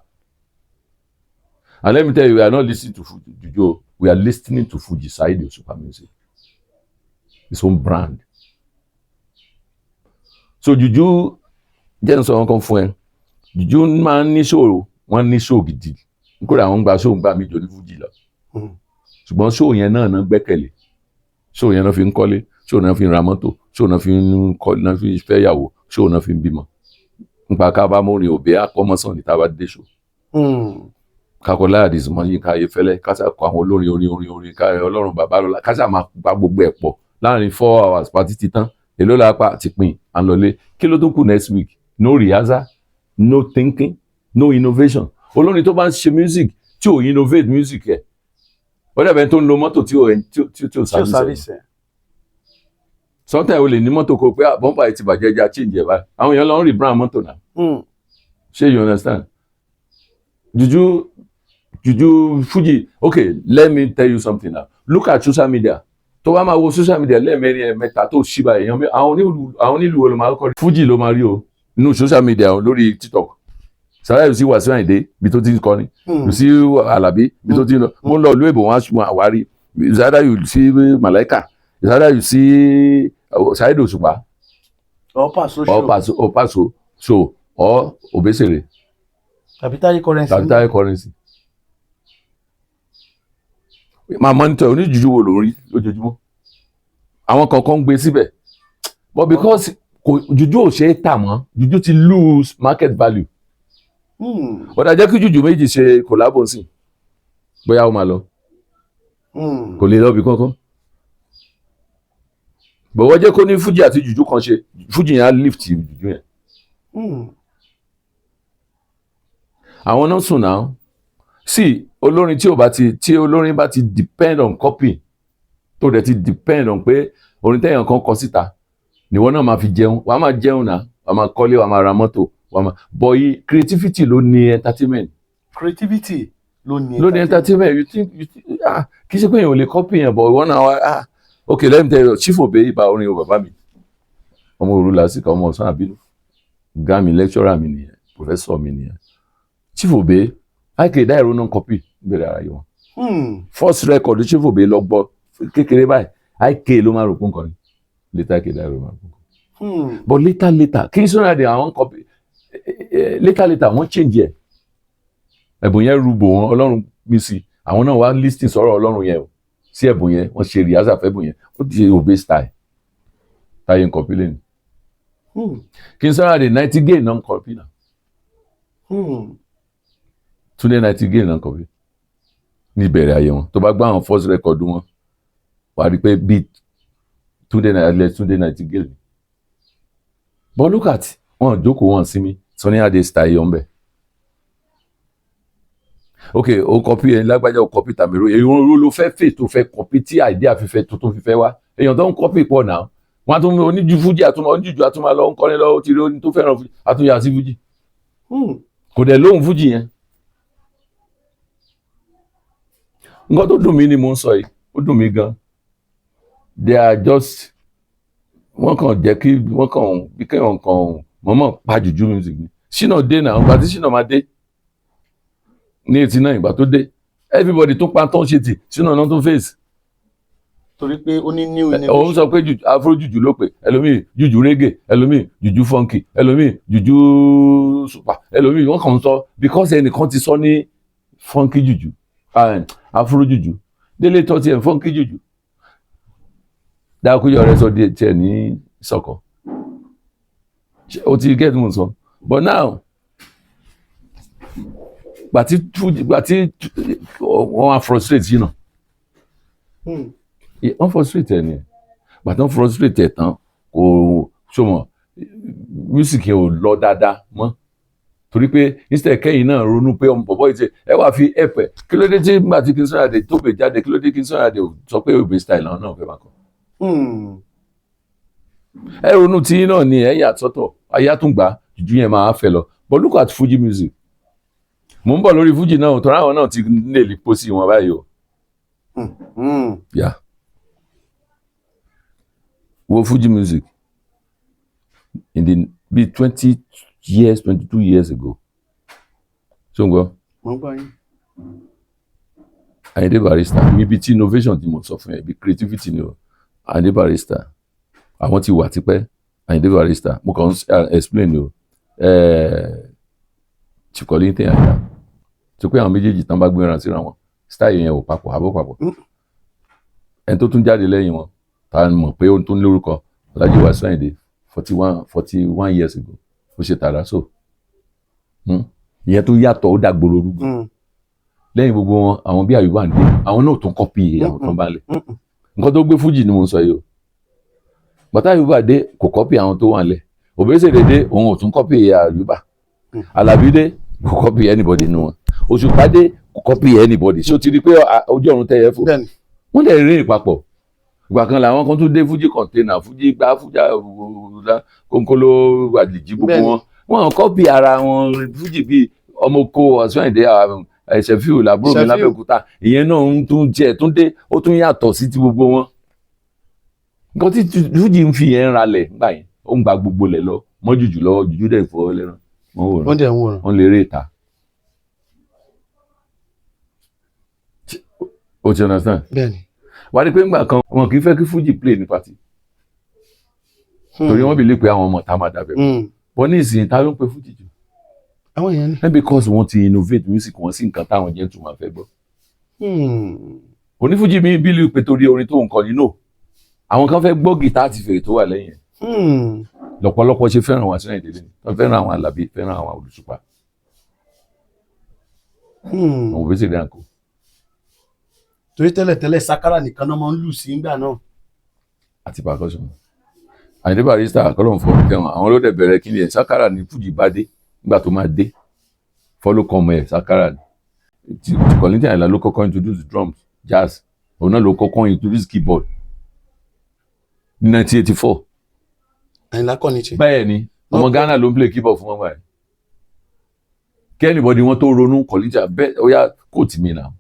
[SPEAKER 3] and let me tell you, we are not listening to Fuji juju, we are listening to Fuji Saheed Osupa music, his own brand. So juju, jẹ́ n sọ wọn kan fún ẹ, juju máa ń ní ṣòro, wọ́n ní show gidi nítorí àwọn ń gba show, ń gbà mí jò ní Fuji lọ. Ṣùgbọ́n show yẹn náà náà gbẹ́kẹ̀lé, show yẹn náà fi ń kọ́lé, show náà fi ń ra mọ́tò, show náà fi ń kọ́, náà fi ń fẹ́yàwó, show náà fi ń bímọ. Nípa ká bá mórin òbí akọ́mọ́sán ní tá a bá dé show, kakọ láàdì mọ Yínká Ayéfẹ́lẹ́, kásá kọ àwọn olórin orin orin orin ká Ọlọ́run bàbá lọ́la, kásá máa gba gbogbo ẹ̀ pọ̀ láàrin 4 hours. Party ti tán, èló la pa ti pín, à ń lọlé. Kí ló tún kù next week? No rehearsal, no thinking, no innovation. Olórin tó bá ń ṣe music tí ò innovate music ẹ̀, ó dàbẹ̀ tó ń lo mọ́tò tí ò
[SPEAKER 1] tí ò
[SPEAKER 3] service ẹ̀.
[SPEAKER 1] Service ẹ̀.
[SPEAKER 3] Sometimes o lè ní mọ́tò kó pé, "Ah, bumper yìí ti bàjẹ́, ẹja change ẹ̀ báyìí." Àwọn èèyàn lọ ń rebrand mọ́tò náà. Ṣé you understand? Juju, juju, Fuji. Okay, let me tell you something now. Look at social media. Tó bá máa wo social media lẹ́ẹ̀mẹ́rin, ẹ̀mẹ́ta tó ṣí báyìí, èèyàn àwọn onílù wo ló máa kọ́? Fuji ló máa rí o nínú social media o, lórí TikTok. Sàrà, yóò sí Wàsíù Àyìndé bí tó ti ń kọrin, yóò sí Àlàbí bí tó ti ń lọ. Mo ń lọ ìlú èbò, wọn á wá rí. It's either you see Malaika, it's either you see Saheed Òṣùpá
[SPEAKER 1] or Paso
[SPEAKER 3] or
[SPEAKER 1] show.
[SPEAKER 3] Paso, or Paso show, or Obesere
[SPEAKER 1] tàbí Táyé Currency.
[SPEAKER 3] Tàbí Táyé Currency. Máa monitor oníjùjú wo ló ń rí lójoojúmọ́. Àwọn kankan ń gbé síbẹ̀, but because kò jùjú ò ṣe é tà mọ́, jùjú ti lose market value. Ọ̀dà jẹ́ kí jùjú méjì ṣe collabo sí, bóyá ó máa lọ. Kò lè lọ bí kankan. Bọ̀wọ́ jẹ́ kó ní fújì àti jùjú kan ṣe, fújì yẹn á lift jùjú yẹn. Àwọn náà sùn náà sí. Olórin tí ò bá ti, tí olórin bá ti depend on copy, tó dẹ̀ ti depend on pé orin tẹ̀yàn kan kọ síta níwọ náà máa fi jẹun, wàá máa jẹun náà, wàá máa kọ́lé, wàá máa ra mọ́tò, wàá máa bọ̀ yìí. Creativity ló ní entertainment.
[SPEAKER 1] Creativity ló ní
[SPEAKER 3] Ló ní entertainment. You think, ah, kì í ṣe pé èèyàn ò lè copy yẹn, but ìwọ náà wá, ah, okay, let me tell you, Chief Obey ibà orin o. Bàbá mi, ọmọ òru làásìkò, ọmọ ọ̀sán àbínú ọ̀gá mi, lecturer mi nìyẹn, professor mi nìyẹn, Chief Obey. IK Dairo náà copy bẹ̀rẹ̀ ara yìí wọn. First record Chief Obey lọ gbọ́ kékeré báyìí, IK ló máa rò pé nǹkan ni. Later IK Dairo máa rò pé nǹkan. But later later, Kingston Adé, àwọn copy later later, wọ́n change ẹ̀. Ẹ̀bùn yẹn rúbò wọn, Ọlọ́run mi sí. Àwọn náà wá listen sọ̀rọ̀ Ọlọ́run yẹn o sí ẹ̀bùn yẹn, wọ́n ṣe rehearsal fẹ́bùn yẹn, ó ti ṣe Obey style táyé ń copy lẹ́nu. Kingston Adé, Nightingale náà ń copy náà. Túndé Nightingale náà ń copy ní ìbẹ̀rẹ̀ ayé wọn. Tó bá gbọ́ àwọn first record wọn, wàá rí i pé bíi Túndé Nightingale, Túndé Nightingale. But look at wọn, jókòó, wọn sinmi, Sunny Adé style yọ̀ ń bẹ̀. Ok, o copy ẹ lágbájá, o copy tàmíró, èyí ló fẹ́ fè tó fẹ́ copy tí idea fífẹ́ tuntun fífẹ́ wá. Èèyàn tó ń copy pọ̀ náà, wọ́n á tún oníjú fújì, àtúmọ̀ oníjùjú, àtúmọ̀ lọ ń kọ́ni lọ, ó ti rí oní tó fẹ́ràn fújì, àtúnyà sí fújì. Kò dẹ̀ lóhùn fújì yẹn. Nǹkan tó dùn mí ni mò ń sọ yìí, ó dùn mí gan. They are just, wọ́n kàn jẹ́ kí wọ́n kàn bí kéèyàn kàn mọ̀mọ́ pa jùjú music ni. Ṣínà dé náà, ìgbà tí Ṣínà máa dé ní 89, ìgbà tó dé, everybody tó pa tó ń ṣe tì, Ṣínà náà tó face.
[SPEAKER 1] Torí pé ó ní new
[SPEAKER 3] Òun
[SPEAKER 1] innovation.
[SPEAKER 3] sọ pé afro jùjú ló pè, ẹlòmíì jùjú reggae, ẹlòmíì jùjú funky, ẹlòmíì jùjú super, ẹlòmíì wọ́n kàn ń sọ because ẹnìkan ti sọ ní funky jùjú, afro jùjú. Délé tọ́ tiẹ̀ funky jùjú, Dákúyọ̀ rẹ sọ tiẹ̀ ní sọ̀kọ̀. O ti get mo sọ? But now, gbàtí wọ́n wá frustrate yìí náà, wọ́n frustrate ẹ̀ ni. Gbàtí wọ́n frustrate ẹ̀ tán, kò sọmọ music yẹn ò lọ dáadáa mọ́, torí pé instead kẹ́yìn náà ronú pé ọmọ bọ̀bọ̀ yìí ti ẹ wá fi ẹ̀pẹ̀. Kí ló dé tí nígbà tí King Sunny Adé tó pè jáde, kí ló dé King Sunny Adé ò sọ pé Obey style náà náà fẹ́ máa kọ? Ẹ ronú tí náà ni ẹ yà sọ́tọ̀, ayé àtúngbà jùjú yẹn máa fẹ́ lọ. But look at Fuji music. Mò ń bọ̀ lórí Fuji náà, tọ́ra àwọn náà ti nílè pósí wọn báyìí o. Yeah. Wo Fuji music in the be 20 years, 22 years ago. So n gbọ́?
[SPEAKER 1] Mo ń gbọ́ yín.
[SPEAKER 3] Ayinde Barrister, níbi tí innovation tí mo sọ fún ẹ, bí creativity ni o. Ayinde Barrister, àwọn ti wà tipẹ́. Ayinde Barrister, mo kàn ń explain ni o. Chief Kollington Ayinla tí pé àwọn méjèèjì tán bá gbéra síra wọn, style yẹn ò papọ̀ àbọ̀ papọ̀. Ẹni tó tún jáde lẹ́yìn wọn, ta mọ̀ pé ó tún lórúkọ, Alhaji Wasiu Ayinde, 41 years ago, ó ṣe tààrà so ìyẹn tó yàtọ̀, ó dàgbòrò rúgbìn. Lẹ́yìn gbogbo wọn, àwọn bí Àyùbá ń dé, àwọn náà tún copy àwọn tó ń bá lẹ̀. Nǹkan tó gbé fújì ni mo ń sọ yìí o. Bàtà Àyùbá dé, kò copy àwọn tó wà lẹ̀. Òbésèré dé, òun ò tún copy Àyùbá. Àlàbí dé, kò copy anybody nínú wọn. Òṣùpá dé, kò copy anybody. Ṣé o ti rí i pé ojú ọ̀run tẹ̀yẹ fò?
[SPEAKER 1] Bẹ́ẹ̀ni.
[SPEAKER 3] Wọ́n dẹ̀ rìn papọ̀. Ìgbà kan làwọn kan tún dé, fújì container, fújì gbá, fújì kónkóló, àlìjí, gbogbo wọn, wọn copy ara wọn. Fújì bíi ọmọ oko Wasiu Ayinde, Ṣẹ̀fíù làbúrò mi
[SPEAKER 1] Ṣẹ̀fíù.
[SPEAKER 3] lábẹ́òkúta, ìyẹn náà ń tún jẹ́ tún dé, ó tún yàtọ̀ sí ti gbogbo wọn. Nǹkan tí fújì ń fi yẹn ralẹ̀ nígbà yẹn, ó ń gba gbogbo lẹ̀ lọ mọ́ jùjù lọ́wọ́, jùjú dẹ̀ fọ́ lẹ́rán, wọ́n wò
[SPEAKER 1] Wọ́n dẹ̀ ń wòran.
[SPEAKER 3] Wọ́n lè eré ìta. O ti understand?
[SPEAKER 1] Bẹ́ẹ̀ni.
[SPEAKER 3] Wà á rí pé ńgbà kan, wọn kì í fẹ́ kí fújì play ní party, torí wọ́n believe pé àwọn ọmọ ta máa dàbẹ̀. Bọ́ ní ìsìn, ta ló ń pe fújì jù?
[SPEAKER 1] Àwọn èèyàn ní.
[SPEAKER 3] And because wọ́n ti innovate music wọn sí nǹkan táwọn gentleman fẹ́ gbọ́. Onífújì mi believe pé torí orin tó ń kọ nínú àwọn kan fẹ́ gbọ́ gìtá àti fèrè tó wà lẹ́yìn ẹ̀. Lọ́pọ̀lọpọ̀ ṣe fẹ́ràn Wasiu Ayinde lẹ́nu, wọ́n fẹ́ràn àwọn Àlàbí, fẹ́ràn àwọn Òṣùpá, àwọn Òbésèré àǹkó.
[SPEAKER 1] Torí tẹ́lẹ̀tẹ́lẹ̀, sakara nìkan náà máa ń lù sí nígbà náà.
[SPEAKER 3] Àti percussion. Àyìndé Barrister, kọ́lọ́n fọ́ kẹwọn, àwọn ló dẹ̀ bẹ̀rẹ̀ kí ni ẹ̀. Sakara ní fújì bá dé. Nígbà tó máa dé, follow come ẹ̀, sakara ni. Ti Kollington Àyìnlá ló kọ́kọ́ introduce drums, jazz. Òun náà ló kọ́kọ́ introduce keyboard ní 1984.
[SPEAKER 1] Àyìnlá Kollington.
[SPEAKER 3] Bẹ́ẹ̀ ni, ọmọ Ghana ló ń play keyboard fún wọn báyìí. Kí anybody wọn tó ronú Kollington bẹ́ẹ̀, ó yá kóòtù mi náà.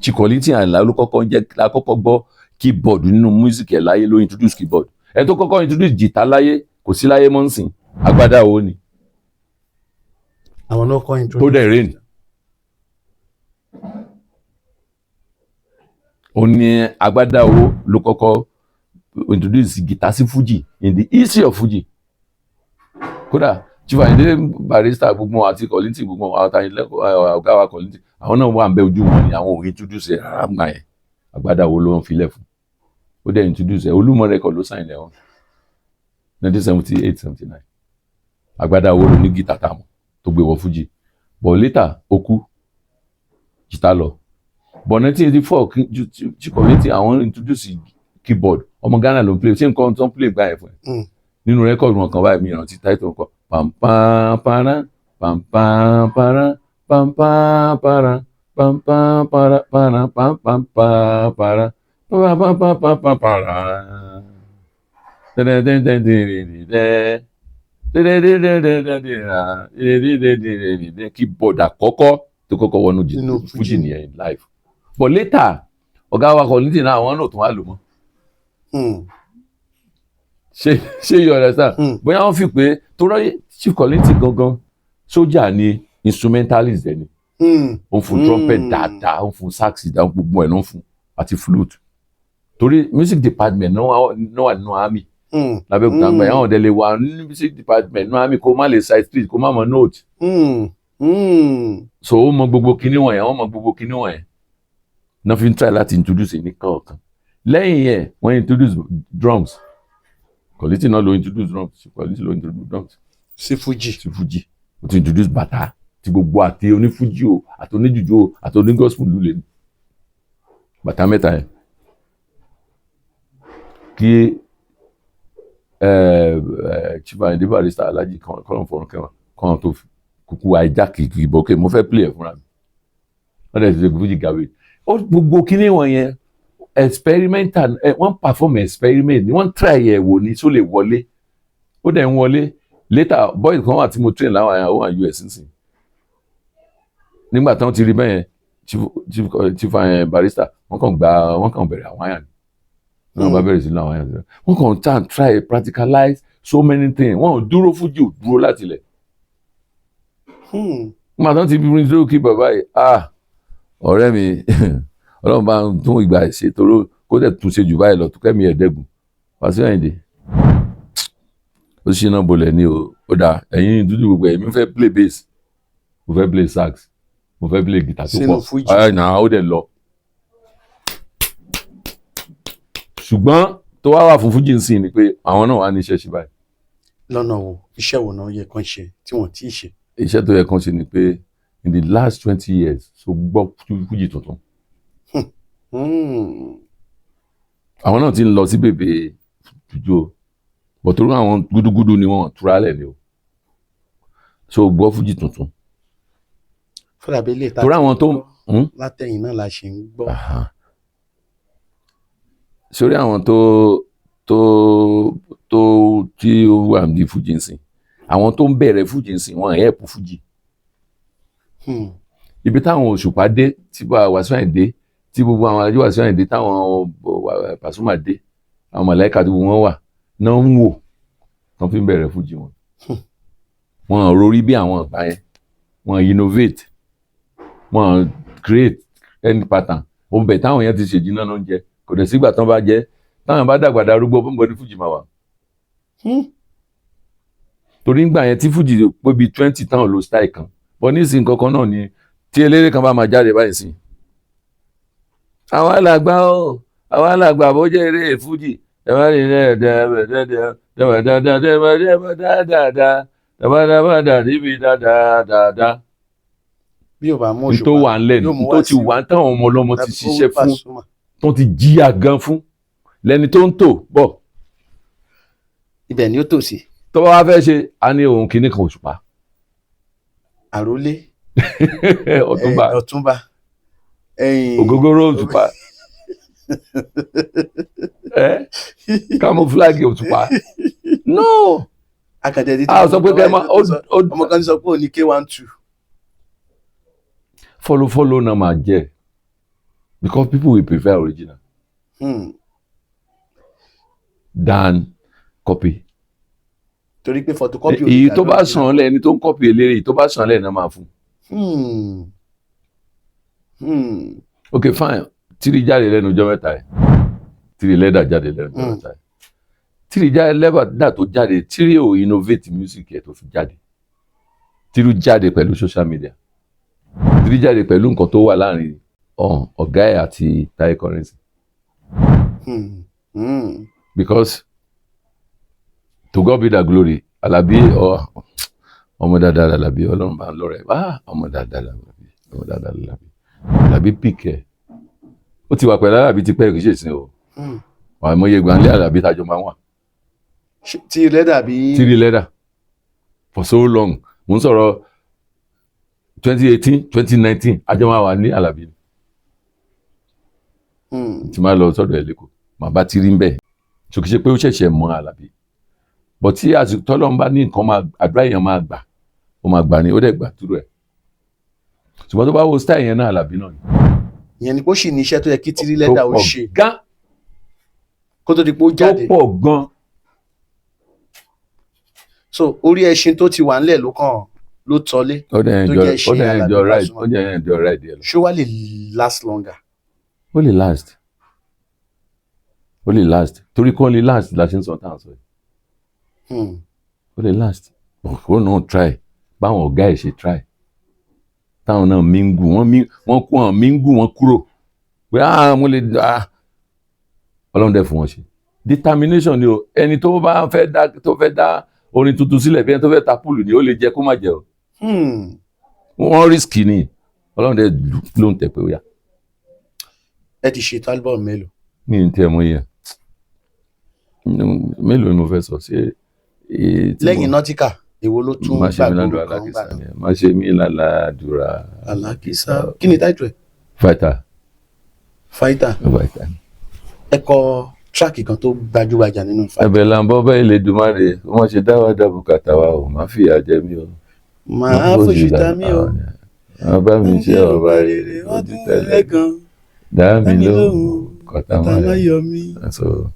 [SPEAKER 3] Chief Kollington Àyìnlá ló kọ́kọ́ jẹ́ la kọ́kọ́ gbọ́ keyboard nínú music ẹ̀ láyé, ló introduce keyboard. Ẹ tó kọ́kọ́ introduce jìtá láyé, kò sí láyé mọ́ nsìn, agbádá owó ni.
[SPEAKER 1] Àwọn náà kọ́ introduce.
[SPEAKER 3] Tó dẹ̀ rain. Ó ní agbádá owó ló kọ́kọ́ introduce guitar sí fuji in the history of fuji. Kódà Chief Ayinde Barrister, gbogbo wọn àti Kollington, gbogbo wọn àtàyìn lẹ́kọ̀ọ́, ọ̀gá wa Kollington, àwọn náà wà ń bẹ, ojú wọn ni àwọn ò introduce ẹ̀ rárá gbà yẹn. Agbádá owó ló ń filẹ̀ fún, ó dẹ̀ introduce ẹ̀. Olúmọ record ló sign ẹ̀ wọ́n, 1978, 79. Agbádá owó ló ní guitar tá a mọ̀ tó gbé wọ fuji, but later ó kú, jìtá lọ. But 1984, Chief Kollington, àwọn introduce keyboard. Ọmọ Ghana ló ń play. Ṣé nǹkan tó ń play gbà yẹn fún ẹ? Nínú record wọn kan báyìí, mi ìrántí title nǹkan, pampampara pampampara pampampara pampampara para pampampara pampampampara dẹ́dẹ́dẹ́dẹ́dẹ́dẹ́ dẹ́dẹ́dẹ́dẹ́dẹ́dẹ́. Keyboard àkọ́kọ́ tó kọ́kọ́ wọnú
[SPEAKER 1] Nínú
[SPEAKER 3] Fuji nìyẹn live. But later, ọ̀gá wa Kollington náà, àwọn náà tún wá lò mọ́. Ṣé you understand? Bóyá wọ́n fi pé tó rọ́ Chief Kollington gangan, sójà ni, instrumentalist ẹ̀ ni. Ó ń fún trumpet dáadáa, ó ń fún sax dáadáa, gbogbo ẹ̀ ló ń fún. àti flute, torí music department náà wà nínú army lábẹ́òkúta ń gbà yẹn. Àwọn ọ̀dẹ̀ lè wà ní music department nínú army, kó má lè sight read, kó má mọ note. So ó mọ gbogbo kinní wọ̀nyẹn, wọ́n mọ gbogbo kinní wọ̀nyẹn náà fi ń try láti introduce ní kọ̀ọ̀kan. Lẹ́yìn yẹn, wọ́n introduce drums. Quality náà ló introduce drums, Quality ló introduce drums
[SPEAKER 1] Sí Fuji.
[SPEAKER 3] Sí Fuji. Ó ti introduce bàtà tí gbogbo àti onífújì o, àti oníjùjú o, àti onígospel lulẹ̀ ní bàtà mẹ́ta yẹn. Kí Chief Ayinde Barrister, Alhaji kọ́lọ́n fọ̀rọ̀ kẹwàá kọ́lọ́n tó kúkú ajá kìkì bọ̀, ok, mo fẹ́ play ẹ̀ fúnra mi. Wọ́n dẹ̀ ti ṣe Fuji gàwé. Ó gbogbo kíní wọ̀nyẹn, experimental ẹ, wọ́n perform experiment ni, wọ́n try ẹ̀ wò ní tó lè wọlé. Ó dẹ̀ ń wọlé. Later, boy kan wà tí mo train láwọn àyàwó wà US nísìn. Nígbà tí wọ́n ti rí bẹ́yẹn, Chief Barrister, wọ́n kàn gba, wọ́n kàn bẹ̀rẹ̀ àwọn àyàn ni wọ́n bá bẹ̀rẹ̀ sí ní àwọn àyàn. Wọ́n kàn try and try practicalize so many things. Wọ́n ò dúró, Fuji ò dúró láti ilẹ̀. Nígbà tí wọ́n ti bí dúró kí bàbá yìí, ah, ọ̀rẹ́ mi, Ọlọ́run bá ń tún ìgbà ṣe toró, kó dẹ̀ tún ṣe jù báyìí lọ, tó kẹ́mi ẹ̀ẹ́dẹ́gùn Wàsíù Àyìndé, ó ṣínà bolẹ̀ ní o. Ó dà, ẹ̀yin dúdú gbogbo ẹ̀, mi fẹ́ play bass, mo fẹ́ play sax, mo fẹ́ play guitar tó
[SPEAKER 1] Sínú
[SPEAKER 3] pọ̀.
[SPEAKER 1] Fuji.
[SPEAKER 3] Ẹ̀ náà ó dẹ̀ lọ. Ṣùgbọ́n tó wá wà fún Fuji ń sìn ni pé àwọn náà wà ní iṣẹ́ ṣe báyìí.
[SPEAKER 1] Lọ́nà wo? Iṣẹ́ wo náà yẹ kán ṣe tí wọ́n ti ṣe?
[SPEAKER 3] Iṣẹ́ tó yẹ kán ṣe ni pé in the last 20 years, so gbọ́ Fuji tuntun. Àwọn náà ti ń lọ sí bèbè jùjú o, but torí àwọn gúdúgúdú ni wọ́n túra lẹ̀ ni o. So gbọ́ Fuji tuntun.
[SPEAKER 1] Fúnra bí ilé ìta
[SPEAKER 3] Torí àwọn tó
[SPEAKER 1] látẹ̀yìn náà la ṣe ń gbọ́.
[SPEAKER 3] Aha. Sórí àwọn tó tí ó wà ní Fuji ń sìn, àwọn tó ń bẹ̀rẹ̀ Fuji ń sìn, wọ́n help Fuji. Ibi táwọn Òṣùpá dé, tí bá Wàsíù Àyìndé, tí gbogbo àwọn ajú Wàsíù Àyìndé, táwọn Pàsúmà dé, àwọn Màláíkà tí gbogbo wọn wà náà ń wò tán fi ń bẹ̀rẹ̀ Fuji wọn. Wọn ò rorí bí àwọn ìgbà yẹn, wọn innovate, wọn create any pattern. Ohun bẹ̀ táwọn yẹn ti ṣèjì náà ló ń jẹ, kò dẹ̀ sígbà tán bá jẹ, táwọn bá dàgbà darúgbó, bó ní Fuji máa wà. Torí ńgbà yẹn tí Fuji pé bíi 20 táwọn lo style kan bọ́, nísìnyí kankan náà ni tí eléré kan bá máa jáde báyìí sí. Àwọn alàgbà ó, àwọn alàgbà bó jẹ́ eré Fuji, ẹ bá rí ẹ níbi dáadáa.
[SPEAKER 1] Bí o bá mú
[SPEAKER 3] N tó wà ńlẹ̀
[SPEAKER 1] yóò mú
[SPEAKER 3] n tó ti
[SPEAKER 1] Wàsíù
[SPEAKER 3] wà táwọn ọmọ ọlọ́mọ ti
[SPEAKER 1] tàbí kó
[SPEAKER 3] ṣiṣẹ́ fún,
[SPEAKER 1] Pasuma.
[SPEAKER 3] tó ti jìyà gan fún lẹni tó ń tò bọ̀.
[SPEAKER 1] Ibẹ̀ ni ó tò sí.
[SPEAKER 3] Tó bá wá fẹ́ ṣe, a ní òun kìíní kan Òṣùpá.
[SPEAKER 1] Àrólé.
[SPEAKER 3] Ọ̀túnba.
[SPEAKER 1] Ọ̀túnba. Ẹ̀yìn.
[SPEAKER 3] Ògógóró Òṣùpá, ẹ camouflage Òṣùpá, no.
[SPEAKER 1] Akàtẹ̀ títí.
[SPEAKER 3] A sọ pé kẹ́ ẹ máa
[SPEAKER 1] Ọmọ kan ti sọ pé òun ní K12.
[SPEAKER 3] Follow follow náà máa jẹ, because people will prefer original than copy.
[SPEAKER 1] Torí pé photocopy ò lè
[SPEAKER 3] Èyí
[SPEAKER 1] dàbí
[SPEAKER 3] tó bá
[SPEAKER 1] original.
[SPEAKER 3] sàn lẹ, ẹni tó ń copy eléré, èyí tó bá sàn lẹ náà máa fún. Ok, fine. Tírì jáde lẹ́nu ọjọ́ mẹ́ta ẹ̀, Tírì lẹ́dà jáde lẹ́nu ọjọ́ mẹ́ta ẹ̀, Tírì jáde lẹ́dà tó jáde, Tírì ò innovate music ẹ̀ tó fi jáde. Tírì jáde pẹ̀lú social media, Tírì jáde pẹ̀lú nǹkan tó wà láàrin ọ̀gá ẹ̀ àti Taye Currency. Because to God be the glory, Alabi, ọmọ dáadáa Alabi, Ọlọ́run bá ń lọ́rẹ̀. Ah, ọmọ dáadáa Alabi, ọmọ dáadáa Alabi. Alabi pick ẹ̀, ó ti wà pẹ̀lú Alabi ti pẹ́, kì í ṣe ìsìn o. Àìmọye ìgbà ńlẹ̀ Alabi tájọ máa ń wà.
[SPEAKER 1] Tí lẹ́dà bí.
[SPEAKER 3] Tírì lẹ́dà for so long, mo ń sọ̀rọ̀ 2018, 2019, àjọ máa wà ní Alabi. Tí máa lọ sọ́dọ̀ ẹ̀ lẹ́kọ̀ọ́, màá bá Tírì ń bẹ̀. So kì í ṣe pé ó ṣẹ̀ṣẹ̀ mọ Alabi, but tí àsìkò tọ́lọ́run bá ní nǹkan máa àdúrà èèyàn máa gbà, ó máa gbà ní, ó dẹ̀ gbà túrò ẹ̀. Ṣùgbọ́n tó bá wo style yẹn náà, Alabi náà ni.
[SPEAKER 1] Ìyẹn ni pé ó sì ní iṣẹ́ tó yẹ kí Tírì lẹ́dà ó
[SPEAKER 3] Tó pọ̀
[SPEAKER 1] ṣe
[SPEAKER 3] gan.
[SPEAKER 1] kó tó di pé ó
[SPEAKER 3] Tó
[SPEAKER 1] jáde.
[SPEAKER 3] pọ̀ gan.
[SPEAKER 1] So orí ẹṣin tó ti wà ńlẹ̀ ló kàn ló tọ́lé
[SPEAKER 3] Ó dẹ̀
[SPEAKER 1] tó
[SPEAKER 3] enjoy
[SPEAKER 1] jẹ́
[SPEAKER 3] ó dẹ̀
[SPEAKER 1] ẹṣin
[SPEAKER 3] enjoy
[SPEAKER 1] Alabi
[SPEAKER 3] ride.
[SPEAKER 1] Pasuma.
[SPEAKER 3] Ó dẹ̀ enjoy ride yẹn lọ.
[SPEAKER 1] Ṣó wá lè last longer?
[SPEAKER 3] Ó lè last. Ó lè last, torí kọ́ lè last la ṣe ń sọ tá à ń sọ yìí. Ó lè last, ó náà try báwọn ọ̀gá ẹ̀ ṣe try, táwọn náà mingle, wọ́n mi wọ́n kú, àwọn mingle, wọ́n kúrò pé, ah, mo lè, ah, Ọlọ́run dẹ̀ fún wọn ṣe. Determination ni o. Ẹni tó bá fẹ́ dá, tó fẹ́ dá orin tuntun sílẹ̀, bí ẹni tó fẹ́ ta pool ni, ó lè jẹ kó má jẹ o. Wọ́n risk ni, Ọlọ́run dẹ̀ ló ń tẹ̀ pé ó yá.
[SPEAKER 1] Ẹ ti ṣètò album mélòó?
[SPEAKER 3] Ní ní tí ẹ mọ yẹn, mélòó ni mo fẹ́ sọ ṣé tí
[SPEAKER 1] Lẹ́yìn Nautica, èwo ló tún
[SPEAKER 3] Má ṣe mí
[SPEAKER 1] gbàgbóró
[SPEAKER 3] ládùúrà
[SPEAKER 1] kan gbà
[SPEAKER 3] alákìsà
[SPEAKER 1] náà?
[SPEAKER 3] Ni má ṣe mí lálàdúrà.
[SPEAKER 1] Alákìsà. Kí ni title ẹ̀?
[SPEAKER 3] Fighter.
[SPEAKER 1] Fighter.
[SPEAKER 3] Fighter.
[SPEAKER 1] Ẹ kọ track kan tó gbajúgbajà nínú Fighter.
[SPEAKER 3] Ẹ̀bẹ̀ là ń bọ́ bẹ́ẹ̀ lè dùmarè, wọ́n ṣe dá wa dá bùkátà wa o, má fìyà jẹ mí o.
[SPEAKER 1] Màá fòṣì ta mí o.
[SPEAKER 3] Àwọn bá mi ṣe ọba rere ojú tẹ́lẹ̀
[SPEAKER 1] gan.
[SPEAKER 3] Dá mi lóhùn kọ́tà
[SPEAKER 1] kọ́tà
[SPEAKER 3] má
[SPEAKER 1] má yọ mí.
[SPEAKER 3] So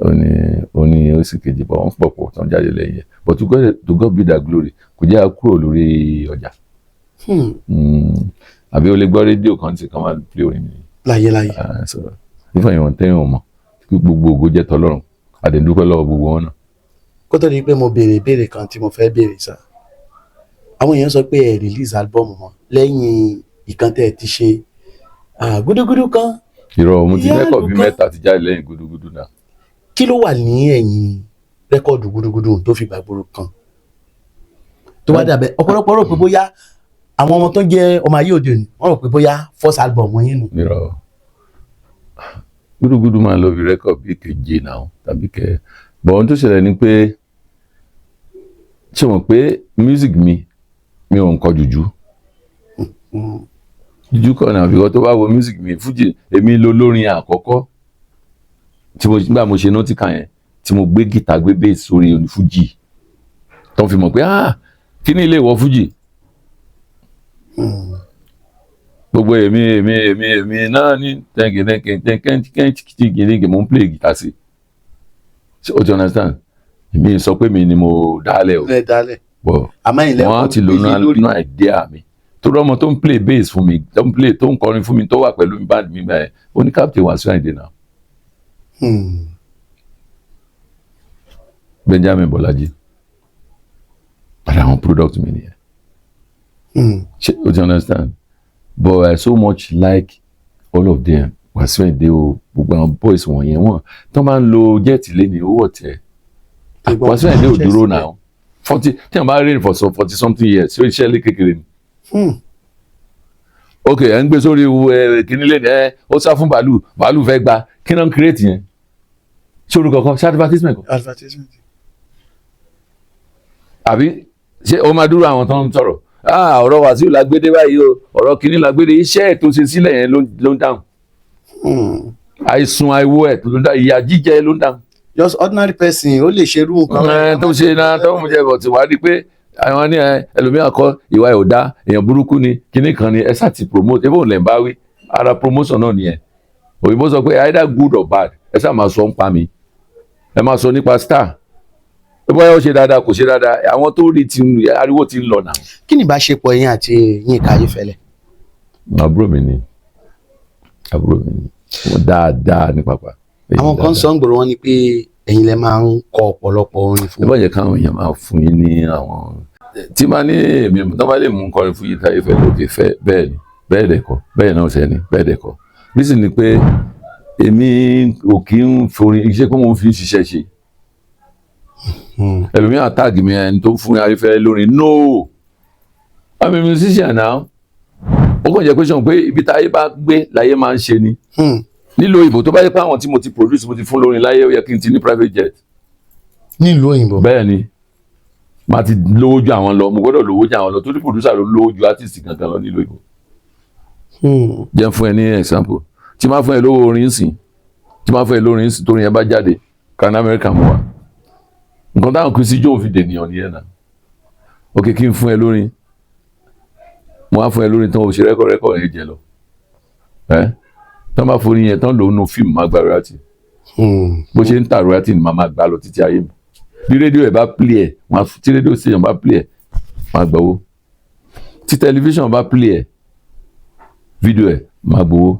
[SPEAKER 3] ó ní ó sì kejì bọ̀, wọ́n pọ̀ pọ̀ tán jáde lẹ́yìn ẹ̀, but to God be the glory, kò jẹ́ a kúrò lórí ọjà. Àbí o lè gbọ́ rédíò kan tí kan máa play orin mi?
[SPEAKER 1] Láyé láyé.
[SPEAKER 3] Ah, so nífẹ̀ẹ́ ìwọ̀n tẹ́yìn ò mọ̀ kí gbogbo ògo jẹ́ tọlọ́run, àdéhùn lọ́wọ́ gbogbo wọn náà.
[SPEAKER 1] Kó tó di pé mo béèrè ìbéèrè kan tí mo fẹ́ béèrè sá, àwọn èèyàn sọ pé ẹ release album mọ́ lẹ́yìn ìkan tẹ́ ẹ ti ṣe, ah, gúdúgúdú kan.
[SPEAKER 3] Irọ́, mo ti
[SPEAKER 1] Ìyá
[SPEAKER 3] record bí
[SPEAKER 1] àlùkò.
[SPEAKER 3] mẹ́ta ti jáde lẹ́yìn gúdúgúdú náà.
[SPEAKER 1] Kí ló wà ní ẹ̀yìn record gúdúgúdú tó fi gbàgbóró kan, tó wá dàbẹ̀ ọ̀pọ̀lọpọ̀ rò pé bóyá àwọn ọmọ tó ń jẹ́ ọmọ ayé òde òní, wọ́n rò pé bóyá first album wọn yín nù?
[SPEAKER 3] Irọ́, gúdúgúdú máa lọ bí record bí keje náà tàbí kẹ bọ̀. Ohun tó ṣẹlẹ̀ ni pé, ṣé mọ̀ pé music mi, mi ò ń kọ jùjú. Jùjú kọ́ náà, because tó bá wo music mi, fújì, èmi lo lórin àkọ́kọ́ tí mo nígbà mo ṣe Nautica yẹn, tí mo gbé gìtá, gbé bass sórí fújì, tó ń fi mọ̀ pé, ah, kí ni ilé ìwọ fújì. Gbogbo èmi èmi èmi èmi náà ní tẹ́ǹkì tẹ́ǹkì tẹ́ǹkì tẹ́ǹkì tẹ́ǹkì, mo ń play guitar sí. O ti understand? Èmi sọ pé mi ni mo dálẹ̀ o.
[SPEAKER 1] Lẹ dálẹ̀.
[SPEAKER 3] Bọ̀
[SPEAKER 1] Àmọ́ ilẹ̀
[SPEAKER 3] wọ́n á ti lò nínú idea mi, torí ọmọ tó ń play bass fún mi, tó ń play, tó ń kọrin fún mi, tó wà pẹ̀lú mi, band mi gbà yẹn, ó ní Captain Wasiu Ayinde náà, Benjamin Bolaji, ara àwọn product mi nìyẹn. Ṣé o ti understand? But I so much like all of them, Wasiu Ayinde o, gbogbo àwọn boys wọ̀nyẹn, wọ́n tó máa ń lo jet lé ní owó ọ̀tẹ̀. Wasiu Ayinde ò dúró náà, 40 tí wọ́n bá rìn for some 40 something years, ṣé iṣẹ́ lé kékeré ni? Ok, ẹ̀ ń gbé sórí ẹ kíní lé ní ẹ, ó sá fún bàálù, bàálù fẹ́ gba kí náà ń create yẹn, ṣé orúkọ kan, ṣé advertisement kan?
[SPEAKER 1] Advertisement.
[SPEAKER 3] Àbí ṣé ó máa dúró àwọn tó ń sọ̀rọ̀, ah, ọ̀rọ̀ Wàsíù la gbé dé báyìí o, ọ̀rọ̀ kíní la gbé dé, iṣẹ́ ẹ̀ tó ṣe sílẹ̀ yẹn ló ń dáhùn. Àìsùn àìwo ẹ̀ ló ń dáhùn, ìyà jíjẹ ló ń dáhùn.
[SPEAKER 1] Just ordinary person ó lè ṣerú nǹkan.
[SPEAKER 3] Ẹ tó ṣe náà tó ń jẹ bọ̀ tí wàá rí i pé àwọn ní ẹ ẹlòmíràn kọ ìwà ẹ̀ ò dá, èèyàn burúkú ni, kíní kan ni, ẹ ṣáà ti promote ẹ, bóun lẹ̀ ń bá wí, ara promotion náà nìyẹn. Òyìnbó sọ pé either good or bad, ẹ ṣáà máa sọ ń pa mi, ẹ máa sọ nípa star, bóyá ó ṣe dáadáa, kò ṣe dáadáa, àwọn tó rí ti ariwo ti ń lọ náà.
[SPEAKER 1] Kí ni ìbáṣepọ̀ yín àti Yínká Ayéfẹ́lẹ́?
[SPEAKER 3] Àbúrò mi ni, àbúrò mi ni, wọ́n dáadáa ní pápá.
[SPEAKER 1] Àwọn kan sọ ń gbòòrò, wọn ni pé ẹ̀yin lẹ máa ń kọ ọ̀pọ̀lọpọ̀ orin fún.
[SPEAKER 3] Ẹ bá jẹ́ káwọn èèyàn máa fún yín ní àwọn tí máa ní èmi tó bá lè mú kọrin fún Yínká Ayéfẹ́lẹ́ lókè fẹ́, bẹ́ẹ̀ ni, bẹ́ẹ̀ dẹ̀ kọ́, bẹ́ẹ̀ náà ṣe ni, bẹ́ẹ̀ dẹ̀ kọ́. Reason ni pé èmi ò kí ń forin iṣẹ́ pé mo fi ń ṣiṣẹ́ ṣe. Ẹlòmíràn tag mi, ẹni tó fún Ayéfẹ́lẹ́ lórin. No, I'm a musician now. Ó kàn jẹ́ pé sọ̀rọ̀ pé ibi táyé bá gbé láyé máa ń ṣe ni. Nílò òyìnbó, tó bá yẹ pé àwọn tí mo ti produce, mo ti fún lórin láyé, ó yẹ kí n ti ní private jet.
[SPEAKER 1] Nílùú òyìnbó.
[SPEAKER 3] Bẹ́ẹ̀ ni, máa ti lówó ju àwọn lọ. Mo gbọ́dọ̀ lówó ju àwọn lọ, torí producer ló lówó ju artist gangan lọ nílùú òyìnbó. Jẹ́ fún ẹ ní example, tí máa fún ẹ lówó orin sìn, tí máa fún ẹ lórin sìn, torin yẹn bá jáde kan Amẹ́ríkà mú wa, nǹkan táwọn Quincy Jones fi dènìyàn nìyẹn náà. Ok, kí n fún ẹ lórin, mo wá fún ẹ lórin tán, o ṣe record, record yẹn jẹ lọ ẹ tán, bá forin yẹn tán lòún nu fíìmù, máa gba royalty. Bó ṣe ń ta royalty ni màá máa gbà lọ títí ayé mi. Bí rédíò ẹ̀ bá play ẹ̀ wọ́n, tí rédíò station bá play ẹ̀, wọ́n á gbowó. Tí tẹlifíṣàn bá play ẹ̀, fídíò ẹ̀, máa gbowó.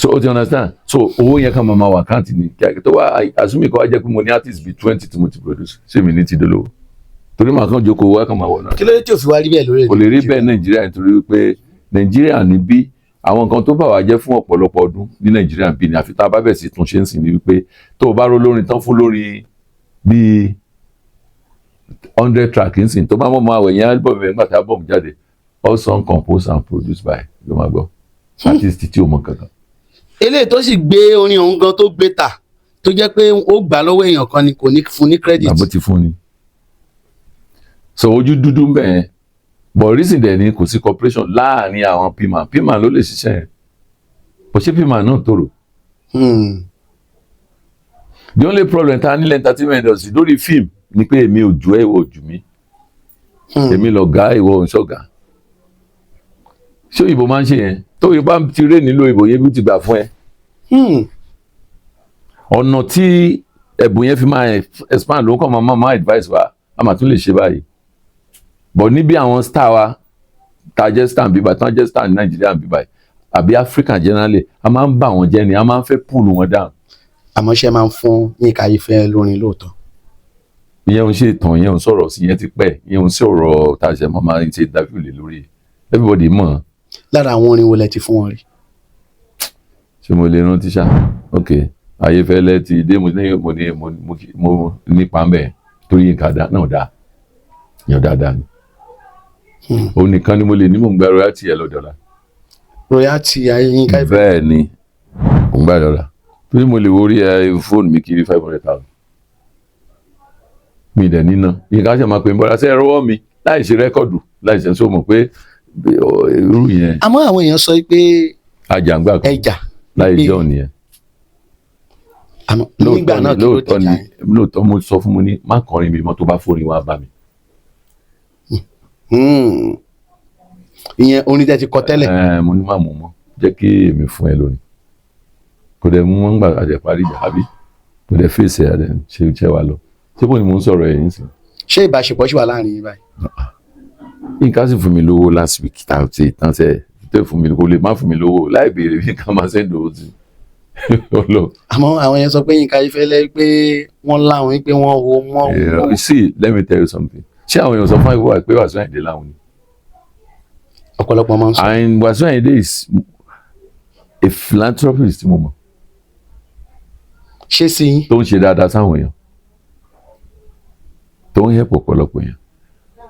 [SPEAKER 3] So o ti understand? So owó yẹn kàn máa ma wà account ni. Tó wá assume kó wá jẹ́ pé mo ní artist bíi 20 tí mo ti produce, ṣé mi ní ti dolówó? Torí màá kàn jókòó, wá kàn máa wọ̀ náà.
[SPEAKER 1] Kí ló dé tí ò fi wá rí bẹ́ẹ̀ lórí
[SPEAKER 3] Kò lè rí bẹ́ẹ̀ Nàìjíríà, nítorí pé Nàìjíríà níbí, àwọn nǹkan tó bà wá jẹ́ fún ọ̀pọ̀lọpọ̀ ọdún ní Nàìjíríà bí ni, àfi tá a bá bẹ̀ sí tún ṣe ń sìn ní wípé tó o bá ró lórin tán fún lórí bíi 100 track ń sìn, tó bá mọ̀ mọ́ àwẹ̀ yẹn, album ẹ̀, nígbà tí album jáde, all song composed and produced by ló máa gbọ́, artist tí o mọ̀ kankan.
[SPEAKER 1] Eléyìí tó sì gbé orin òun gan tó gbé tà, tó jẹ́ pé ó gbà lọ́wọ́ èèyàn kan ni, kò ní fún ní credit.
[SPEAKER 3] Àbó ti fún ni. So ojú dúdú ń bẹ̀ yẹn, but reason dẹ̀ ni kò sí cooperation láàrin àwọn PMAN. PMAN ló lè ṣiṣẹ́ yẹn, bó ṣe PMAN náà tòrò. The only problem ta nílẹ̀ entertainment industry lórí film ni pé èmi ò jù ẹ́, ìwọ ò jù mí. Èmi lọ̀gá, ìwọ ò ń ṣọ̀gá. Ṣé òyìnbó máa ń ṣe yẹn? Tó òyìnbó bá ti ré nílò òyìnbó yẹn, bí ti gbà fún ẹ, ọ̀nà tí ẹ̀bùn yẹn fi máa expand ló ń kọ́ máa advice wa, a máa tún lè ṣe báyìí. But níbi àwọn star wa tá a jẹ́ star bíbá, tá a jẹ́ star ní Nàìjíríà bíbá àbí Africa generally, a máa ń bà wọ́n jẹ́ ni, a máa ń fẹ́ pull wọn down.
[SPEAKER 1] Àmọ́ ṣe máa ń fún Yínká Ayéfẹ́lẹ́ lórin lóòótọ́?
[SPEAKER 3] Ìyẹn ń ṣe ìtàn, ìyẹn ń sọ̀rọ̀ sí, ìyẹn ti pẹ́, ìyẹn ń sọ̀rọ̀ tá a ṣe máa ṣe interview lé lórí, everybody mọ̀.
[SPEAKER 1] Lára àwọn orin wo lẹ ti fún wọn rí?
[SPEAKER 3] Ṣé mo lè rántí ṣá? Ok, Ayéfẹ́lẹ́ ti dé, mo ní mo nípa mbẹ́ torí Yínká náà dáa, yàn dáadáa ni. Òun nìkan ni mo lè ní mò ń gba royalty ẹ̀ lọ́dọ̀ọ́la.
[SPEAKER 1] Royalty ayé Yínká Ayéfẹ́lẹ́?
[SPEAKER 3] Bẹ́ẹ̀ ni, mò ń gbà dọ́là, torí mo lè wo orí ẹ fóònù mi kiri 500,000 mi dẹ̀ níná. Yínká ṣe máa pè ń bọ́lá sí ẹ̀rọ mi láì ṣe record, láì ṣe sọ mọ̀ pé irú yẹn.
[SPEAKER 1] Àmọ́ àwọn èèyàn sọ pé
[SPEAKER 3] Àjàngbà kan
[SPEAKER 1] ẹjà
[SPEAKER 3] láì jọ́ nìyẹn.
[SPEAKER 1] Àmọ́ nígbà náà, kí ló
[SPEAKER 3] Lóòótọ́
[SPEAKER 1] dìjà
[SPEAKER 3] ni.
[SPEAKER 1] yẹn?
[SPEAKER 3] Lóòótọ́, mo sọ fún mo ní má kọrin mi mọ́, tó bá forin wá bá mi.
[SPEAKER 1] Ìyẹn orin tẹ́ ti kọ tẹ́lẹ̀?
[SPEAKER 3] Ẹ, mo ní má mú mọ́, jẹ́ kí èmi fún ẹ lónìí. Kò dẹ̀ mú wọn gbà, àjẹ parí ìjà, àbí kò dẹ̀ fèsì ẹ̀, àdẹ̀ ṣe iṣẹ́ wa lọ. Ṣé bó ni mò ń sọ̀rọ̀ ẹ̀ yín sí?
[SPEAKER 1] Ṣé ìbáṣepọ̀ ṣì wà láàrin yín báyìí?
[SPEAKER 3] Yínká sì fún mi lówó last week tá a ti tán sẹ́ tó fún mi, kò lè má fún mi lówó láì béèrè bí ká máa send owó sí ọlọ.
[SPEAKER 1] Àmọ́ àwọn yẹn sọ pé Yínká Ayéfẹ́lẹ́ pé wọ́n láwọn pé wọ́n wo mọ́.
[SPEAKER 3] You see, let me tell you something. Ṣé àwọn èèyàn sọ fún ìwà pé Wàsíù Àyìndé láwọn ni?
[SPEAKER 1] Ọ̀pọ̀lọpọ̀ máa ń sọ.
[SPEAKER 3] And Wàsíù Àyìndé is a philanthropist tí mo mọ̀.
[SPEAKER 1] Ṣé sí yín?
[SPEAKER 3] Tó ń ṣe dáadáa sáwọn èèyàn, tó ń help ọ̀pọ̀lọpọ̀ èèyàn.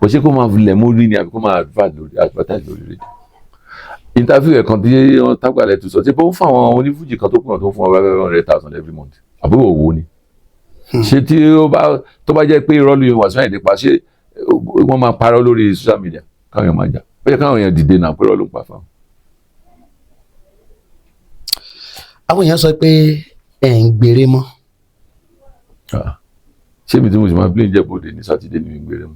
[SPEAKER 3] Kò ṣe kó máa lẹ̀ mórí ni àbí kó máa advertise lórí rédíò. Interview ẹ̀ kan tí wọ́n tágbàlẹ̀ tó sọ tí ó ń fún àwọn onífújì kan tó kùnà, tó ń fún wọn 500,000 every month, àbúrò owó ni. Ṣé tí ó bá tó bá jẹ́ pé irọ́ ló Wàsíù Àyìndé pa, ṣé wọ́n máa parọ́ lórí social media káwọn èèyàn máa jà? Ó yẹ káwọn èèyàn dìde náà pé irọ́ ló ń pa fáwọn.
[SPEAKER 1] Àwọn èèyàn sọ pé ẹ̀ ń gbèrè mọ́.
[SPEAKER 3] Ah. Ṣé ibi tí mo sì máa play Ìjẹ̀bú-Òde ní Sátidé ni mi ń gbére mu?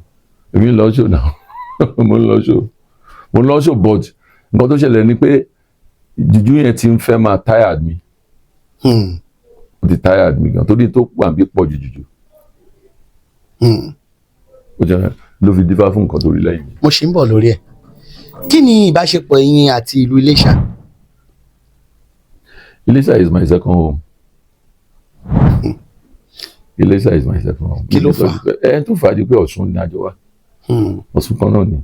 [SPEAKER 3] Èmi ń lọ show náà, mo ń lọ show, mo ń lọ show, but nǹkan tó ṣẹlẹ̀ ni pé jùjú yẹn ti ń fẹ́ máa tired mi. Ó ti tired mi gan, torí tó wà bí pọ̀ ju jùjú. Ó jẹ́ ló fi dífá fún nǹkan tó rí lẹ́yìn mi.
[SPEAKER 1] Mo ṣì ń bọ̀ lórí ẹ̀. Kí ni ìbáṣepọ̀ yín àti ìlú Iléṣà?
[SPEAKER 3] Iléṣà is my second home. Iléṣà is my second home.
[SPEAKER 1] Kí ló fà á?
[SPEAKER 3] Ẹ tó fà á ju pé Ọ̀ṣun ní àjọ wa. Ọ̀ṣun kan náà ni.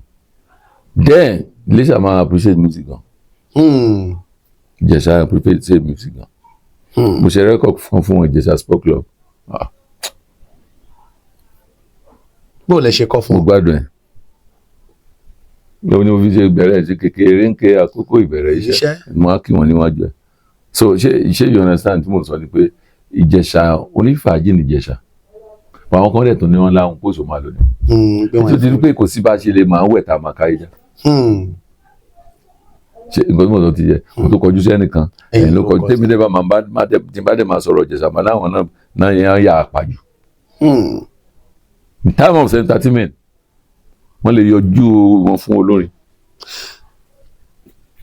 [SPEAKER 3] Then Iléṣà máa appreciate music gan. Ìjẹ̀ṣà appreciate music gan. Mo ṣe record fún wọn, Ìjẹ̀ṣà Sport Club. Ah,
[SPEAKER 1] Bó lẹ ṣe kọ́ fún
[SPEAKER 3] mo
[SPEAKER 1] wọn?
[SPEAKER 3] Gbádùn ẹ̀ lóun ni mo fi ṣe ìbẹ̀rẹ̀ ṣe kékeré ń ké àkókò ìbẹ̀rẹ̀ iṣẹ́.
[SPEAKER 1] Iṣẹ́.
[SPEAKER 3] Mo á kí wọn níwájú ẹ̀. So ṣé you understand tí mo sọ ni pé Ìjẹ̀ṣà onífàájì ní Ìjẹ̀ṣà, àwọn kan dẹ̀ tó ní wọn láwọn kóso máa lò ní.
[SPEAKER 1] Pé wọ́n
[SPEAKER 3] Tó ti rí pé kò sí bá a ṣe lè máa wẹ̀ tá a máa káyé já. Ṣé nǹkan tí mo sọ ti yẹ? Mo tó kọjú sí ẹnìkan, ẹ̀yìn ló kọjú tèmi dẹ́ bá máa bá tí bá dẹ̀ máa sọ̀rọ̀ Ìjẹ̀ṣà máa láwọn náà náà yẹn á yà á pàjù. In time of entertainment, wọ́n lè yọjú wọn fún olórin.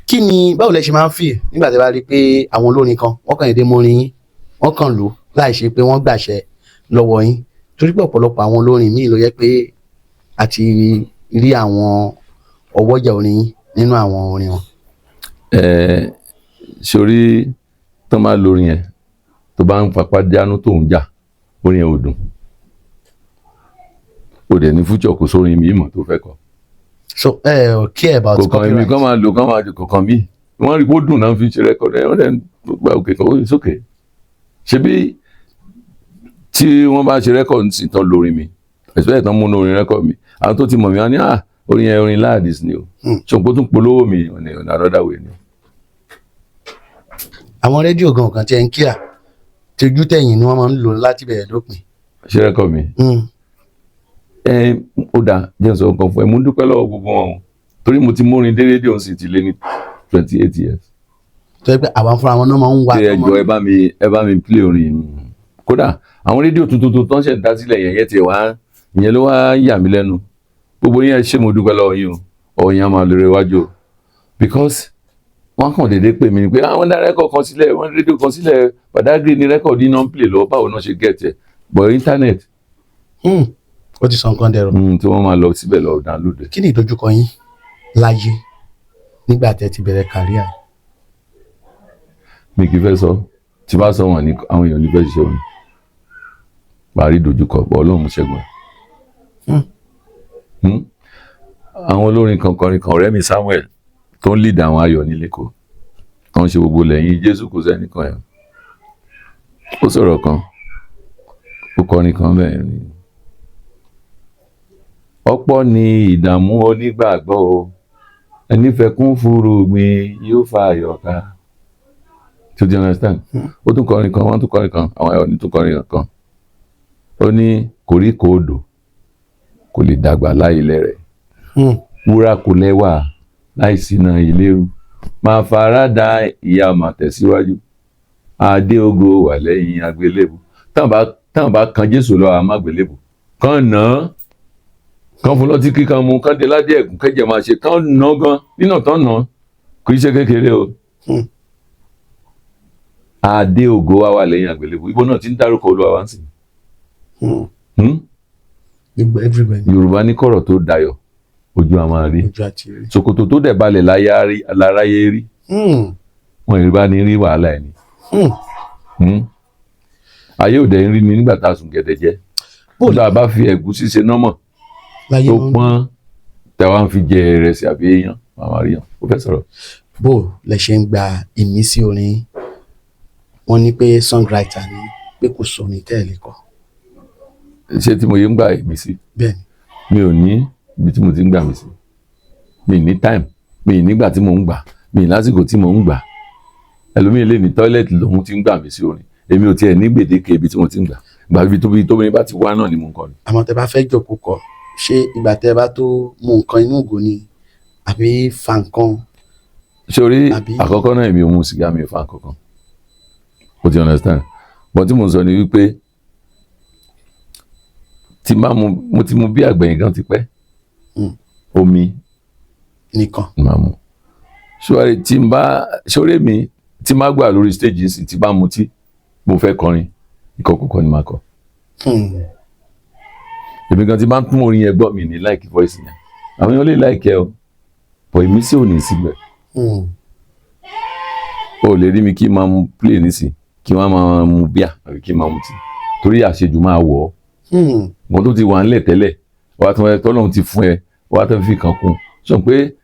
[SPEAKER 1] Kí ni, báwo lẹ ṣe máa ń feel nígbà tí a bá rí i pé àwọn olórin kan, wọ́n kàn dédé mórin yín, wọ́n kàn lò láì ṣe pé wọ́n gbàṣẹ lọ́wọ́ yín? Torí pé ọ̀pọ̀lọpọ̀ àwọn olórin míì ló yẹ pé a ti rí àwọn ọwọ́jà orin yín nínú àwọn orin wọn.
[SPEAKER 3] Ẹ sórí. Tán máa lórin yẹn, tó bá ń fapá jánu tó ń jà, orin yẹn ò dùn. Ó dẹ̀ ní future, kò sórin mi mọ̀ tó fẹ́ kọ.
[SPEAKER 1] So ẹ ò care about
[SPEAKER 3] Kò kàn mí.
[SPEAKER 1] copyright?
[SPEAKER 3] Kàn máa lò, kàn máa kò kàn mí. Wọ́n rí kó dùn náà fi ṣe record ẹ̀, wọ́n dẹ̀ ń gba òkè kan, ó sókè. Ṣebí tí wọ́n bá ṣe record ní tán lórin mi, especially tán múnú orin record mi, àwọn tó ti mọ̀ mí wọ́n ní, "Ah, orin yẹn, orin Láàdìs ni o." Ṣòǹpó tún polówó mi on another way ni.
[SPEAKER 1] Àwọn rédíò gan kan tí ẹ ń kíá tójú tẹ̀yìn ni wọ́n máa ń lò láti bẹ̀rẹ̀ dópin.
[SPEAKER 3] Ṣe record mi? Ẹ ó dáa, jẹ́ n sọ nǹkan fún ẹ. Mo ń dúpẹ́ lọ́wọ́ gbogbo wọn o, torí mo ti mórin dé rédíò sì ti lé ní 28 years.
[SPEAKER 1] Tó yẹ pé àwọn fúnra wọn náà máa ń wá.
[SPEAKER 3] Pé ẹ jọ, ẹ bá mi play orin yìí. Kódà àwọn rédíò tuntun tó tán ṣẹ̀ dá sílẹ̀ yẹn, yẹn tiẹ̀ wá, ìyẹn ló wá yà mí lẹ́nu. Gbogbo yẹn, ṣé mo dúpẹ́ lọ́wọ́ yín o. Ọ̀hún yẹn á máa lórí iwájú o, because wọ́n kàn déédéé pè mí ni pé àwọn dá record kan sílẹ̀, wọ́n rédíò kan sílẹ̀, Badagry ní record iná ń play lọ́wọ́. Báwo náà ṣe get ẹ̀? But internet
[SPEAKER 1] Ó ti sọ nǹkan dẹ̀rọ̀.
[SPEAKER 3] Tí wọ́n máa lọ síbẹ̀ lọ download ẹ̀.
[SPEAKER 1] Kí ni ìdojúkọ yín láyé nígbà tẹ́ ti bẹ̀rẹ̀ career?
[SPEAKER 3] Mi kì í fẹ́ sọ. Tí bá sọ wọn ní àwọn èèyàn ní fẹ́ ṣiṣẹ́ wọn. Parí ìdojúkọ bọ́, Ọlọ́run mú ṣẹ́gun ẹ̀. Àwọn olórin kan kọrin kan, ọ̀rẹ́ mi Samuel tó ń lead àwọn ayọ̀ nílé kó tó ń ṣe gbogbo lẹ́yìn Jésù kò sẹ́nìkan ẹ̀, ó sọ̀rọ̀ kan, ó kọrin kan bẹ́ẹ̀ ni: "Ọ̀pọ̀ ni ìdààmú onígbàgbọ́ o, ẹni fẹ́ kún fúrúgbìn yóò fa àyọ̀ká." Do you understand? Ó tún kọrin kan, wọ́n tún kọrin kan, àwọn ayọ̀ ní tún kọrin kan. Ó ní koríko odò kò lè dàgbà láì ilẹ̀ rẹ̀, wúrà kò lẹ́wà láìsí iná ìléru, máa fara da ìyá, máa tẹ̀síwájú, adé ògo wà lẹ́yìn àgbélébù. Táwọn bá kan Jésù lọ àmọ́ àgbélébù kàn ná, kàn fún lọ́tí kíkan mu, kàn dé ládé ẹ̀gún kẹ́jẹ̀ máa ṣe, kàn ná gan nínà tán ná, kì í ṣe kékeré o. Adé ògo wa wà lẹ́yìn àgbélébù. Ibo náà ti ń dárúkọ Olúwa wa ń sìn.
[SPEAKER 1] Gbogbo everywhere ni.
[SPEAKER 3] Yorùbá ní kọ̀rọ̀ tó dayọ̀, ojú a máa rí.
[SPEAKER 1] Ojú àti rí.
[SPEAKER 3] Ṣòkòtò tó dẹ̀ balẹ̀ láráyé rí, wọn ìrí bá ní rí wàhálà ẹ̀ ni. Ayé òde ń rí ni nígbà tá a sùn gẹ̀dẹ̀ jẹ́.
[SPEAKER 1] Bó
[SPEAKER 3] nígbà bá fi ẹ̀gúsí ṣe nọ́mọ̀
[SPEAKER 1] láyé
[SPEAKER 3] tó
[SPEAKER 1] wọn
[SPEAKER 3] pọ́n, tẹ̀wá ń fi jẹ ìrẹsì àbí èèyàn màmá rí yàn ó fẹ́ sọ̀rọ̀.
[SPEAKER 1] Bó lẹ ṣe ń gba ìmísí orin? Wọn ní pé songwriter ni, pé kò sórin tẹ́ẹ̀lì kọ.
[SPEAKER 3] Ṣé tí mo yé ń gbà èmi sí?
[SPEAKER 1] Bẹ́ẹ̀ ni.
[SPEAKER 3] Mi ò ní ibi tí mo ti ń gbà mí sí. Mi ní time, mi ì nígbà tí mò ń gbà, mi ì lásìkò tí mò ń gbà. Ẹlòmíì lè ní toilet lòun ti ń gbà mí sí orin. Èmi ò tiẹ̀ ní gbèdéke ibi tí mo ti ń gbà. Gbà ibi tó bí tó bí bá ti wá náà ni mo ń kọrin.
[SPEAKER 1] Àmọ́ tẹ́ bá fẹ́ jókòó kọ, ṣé ìgbà tẹ́ bá tó mú nǹkan inú ìgò ni àbí fa nǹkan?
[SPEAKER 3] Sórí
[SPEAKER 1] Àbí?
[SPEAKER 3] àkọ́kọ́ náà, èmi ò mu sìgá, mi ò fa nǹkan kan, o ti understand? But tí mo ń sọ ni wípé tí n bá mu, mo ti mu bí àgbẹ̀yìn gan ti pẹ́. Omi
[SPEAKER 1] nìkan.
[SPEAKER 3] Ni màá mu. Sórí tí n bá sórí mi tí n bá gbà lórí stage yìí sí, tí bá mutí, mo fẹ́ kọrin, ìkọkúkọ ni màá kọ. Èmi gan ti bá ń tún orin yẹn gbọ́, mi ní like voice yẹn. Àwọn èèyàn lè like ẹ o, but èmi sì ò ní síbẹ̀. O lè rí mi kí n máa mu play nísìn, kí wọ́n máa mu bíà àbí kí n máa mutí, torí àṣejù máa wọ̀ ọ́. Nǹkan tó ti wà ńlẹ̀ tẹ́lẹ̀, wàá tún ẹ tọ́lọ́run ti fún ẹ, wàá tún fi kàn kún, sọ pé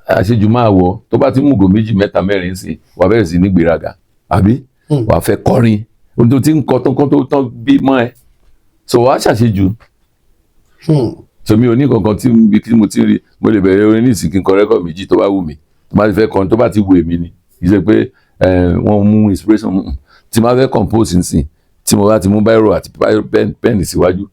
[SPEAKER 3] àṣejù máa wọ̀ ọ́. Tó bá ti mú ìgò méjì, mẹ́ta, mẹ́rin sí, wàá bẹ̀rẹ̀ sí ní gbéraga àbí wàá fẹ́ kọrin ohun tó ti ń kọ tán kán tó tán bí mọ́ ẹ, so wàá ṣàṣejù. So mi ò ní kankan tí ibi tí mo ti ń rí. Mo lè bẹ̀rẹ̀ orin ní ìsìn kí n kọ record méjì tó bá wù mí, tó bá ti fẹ́ kọrin, tó bá ti wù èmi ni. Kì í ṣe pé wọ́n mú inspiration. Tí mo bá fẹ́ compose nísìn, tí mo bá ti mú bírò àti pen síwájú,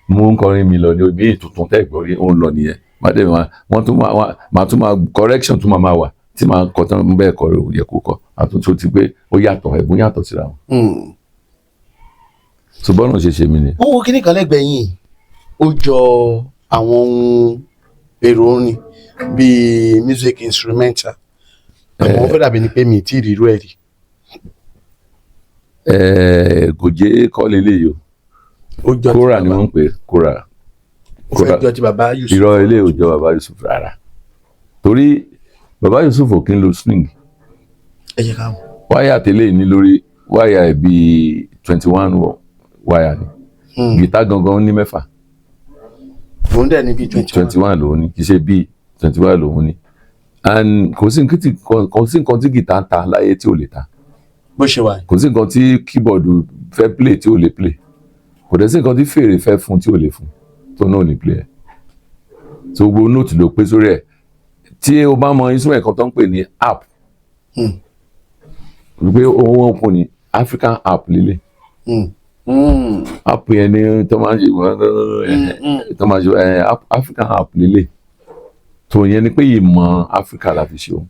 [SPEAKER 3] mo ń kọrin mi lọ ní omi tuntun tẹ́ gbọ́ rí, ó ń lọ nìyẹn. Má dẹ̀ máa wọ́n tún máa máa tún máa correction tún máa máa wà tí màá kọ tán bẹ́ẹ̀ kọ rẹ̀ yẹ kó kọ àtúntò ti pé ó yàtọ̀, ẹ̀bùn yàtọ̀ síra wọn. So bọ́ọ̀nà ṣe ṣe mí ni.
[SPEAKER 1] Mo wo kíní kan lẹ́gbẹ̀ẹ́ yìí, ó jọ àwọn ohun èrò orin bíi music instrumental, àmọ́ ó fẹ́ dàbí ni pé mi ì tí ì rírú ẹ̀ rí.
[SPEAKER 3] Gòjé kọ́ leléyìí o.
[SPEAKER 1] Ó jọ ti
[SPEAKER 3] Kóra ni
[SPEAKER 1] bàbá-
[SPEAKER 3] wọ́n ń pè é, kóra.
[SPEAKER 1] Ó fẹ́ jọ ti bàbá Yusuf.
[SPEAKER 3] Irọ́, ilé ò jọ bàbá Yusuf rárá, torí bàbá Yusuf ò kí ń lo string.
[SPEAKER 1] Ẹ jẹ́ ká wò.
[SPEAKER 3] Wáyà tẹ́lẹ̀ ní lórí wáyà ẹ̀ bíi 21 wáyà ni. Gìtá gangan ní mẹ́fà.
[SPEAKER 1] Òun dẹ̀ ní bíi 21.
[SPEAKER 3] 21 lòun ní, kì í ṣe bíi, 21 lòun ní, and kò sí nǹkan tí gìtá ń ta láyé tí ò lè ta.
[SPEAKER 1] Bó ṣe wà yìí.
[SPEAKER 3] Kò sí nǹkan tí keyboard fẹ́ play tí ò lè play. Kò dẹ̀ sí nǹkan tí fèrè fẹ́ fún tí ò lè fún, tó náà ò lè play ẹ̀. So gbogbo note ló pé sórí ẹ̀. Tí o bá mọ instrument kan tó ń pè ní harp, wípé ohun wọn kò ní African harp lílé. Harp yẹn ni tó máa ń ṣe, tó máa ń ṣe African harp lílé. Tó yẹn ni pé ìmọ̀ Africa la fi ṣe o,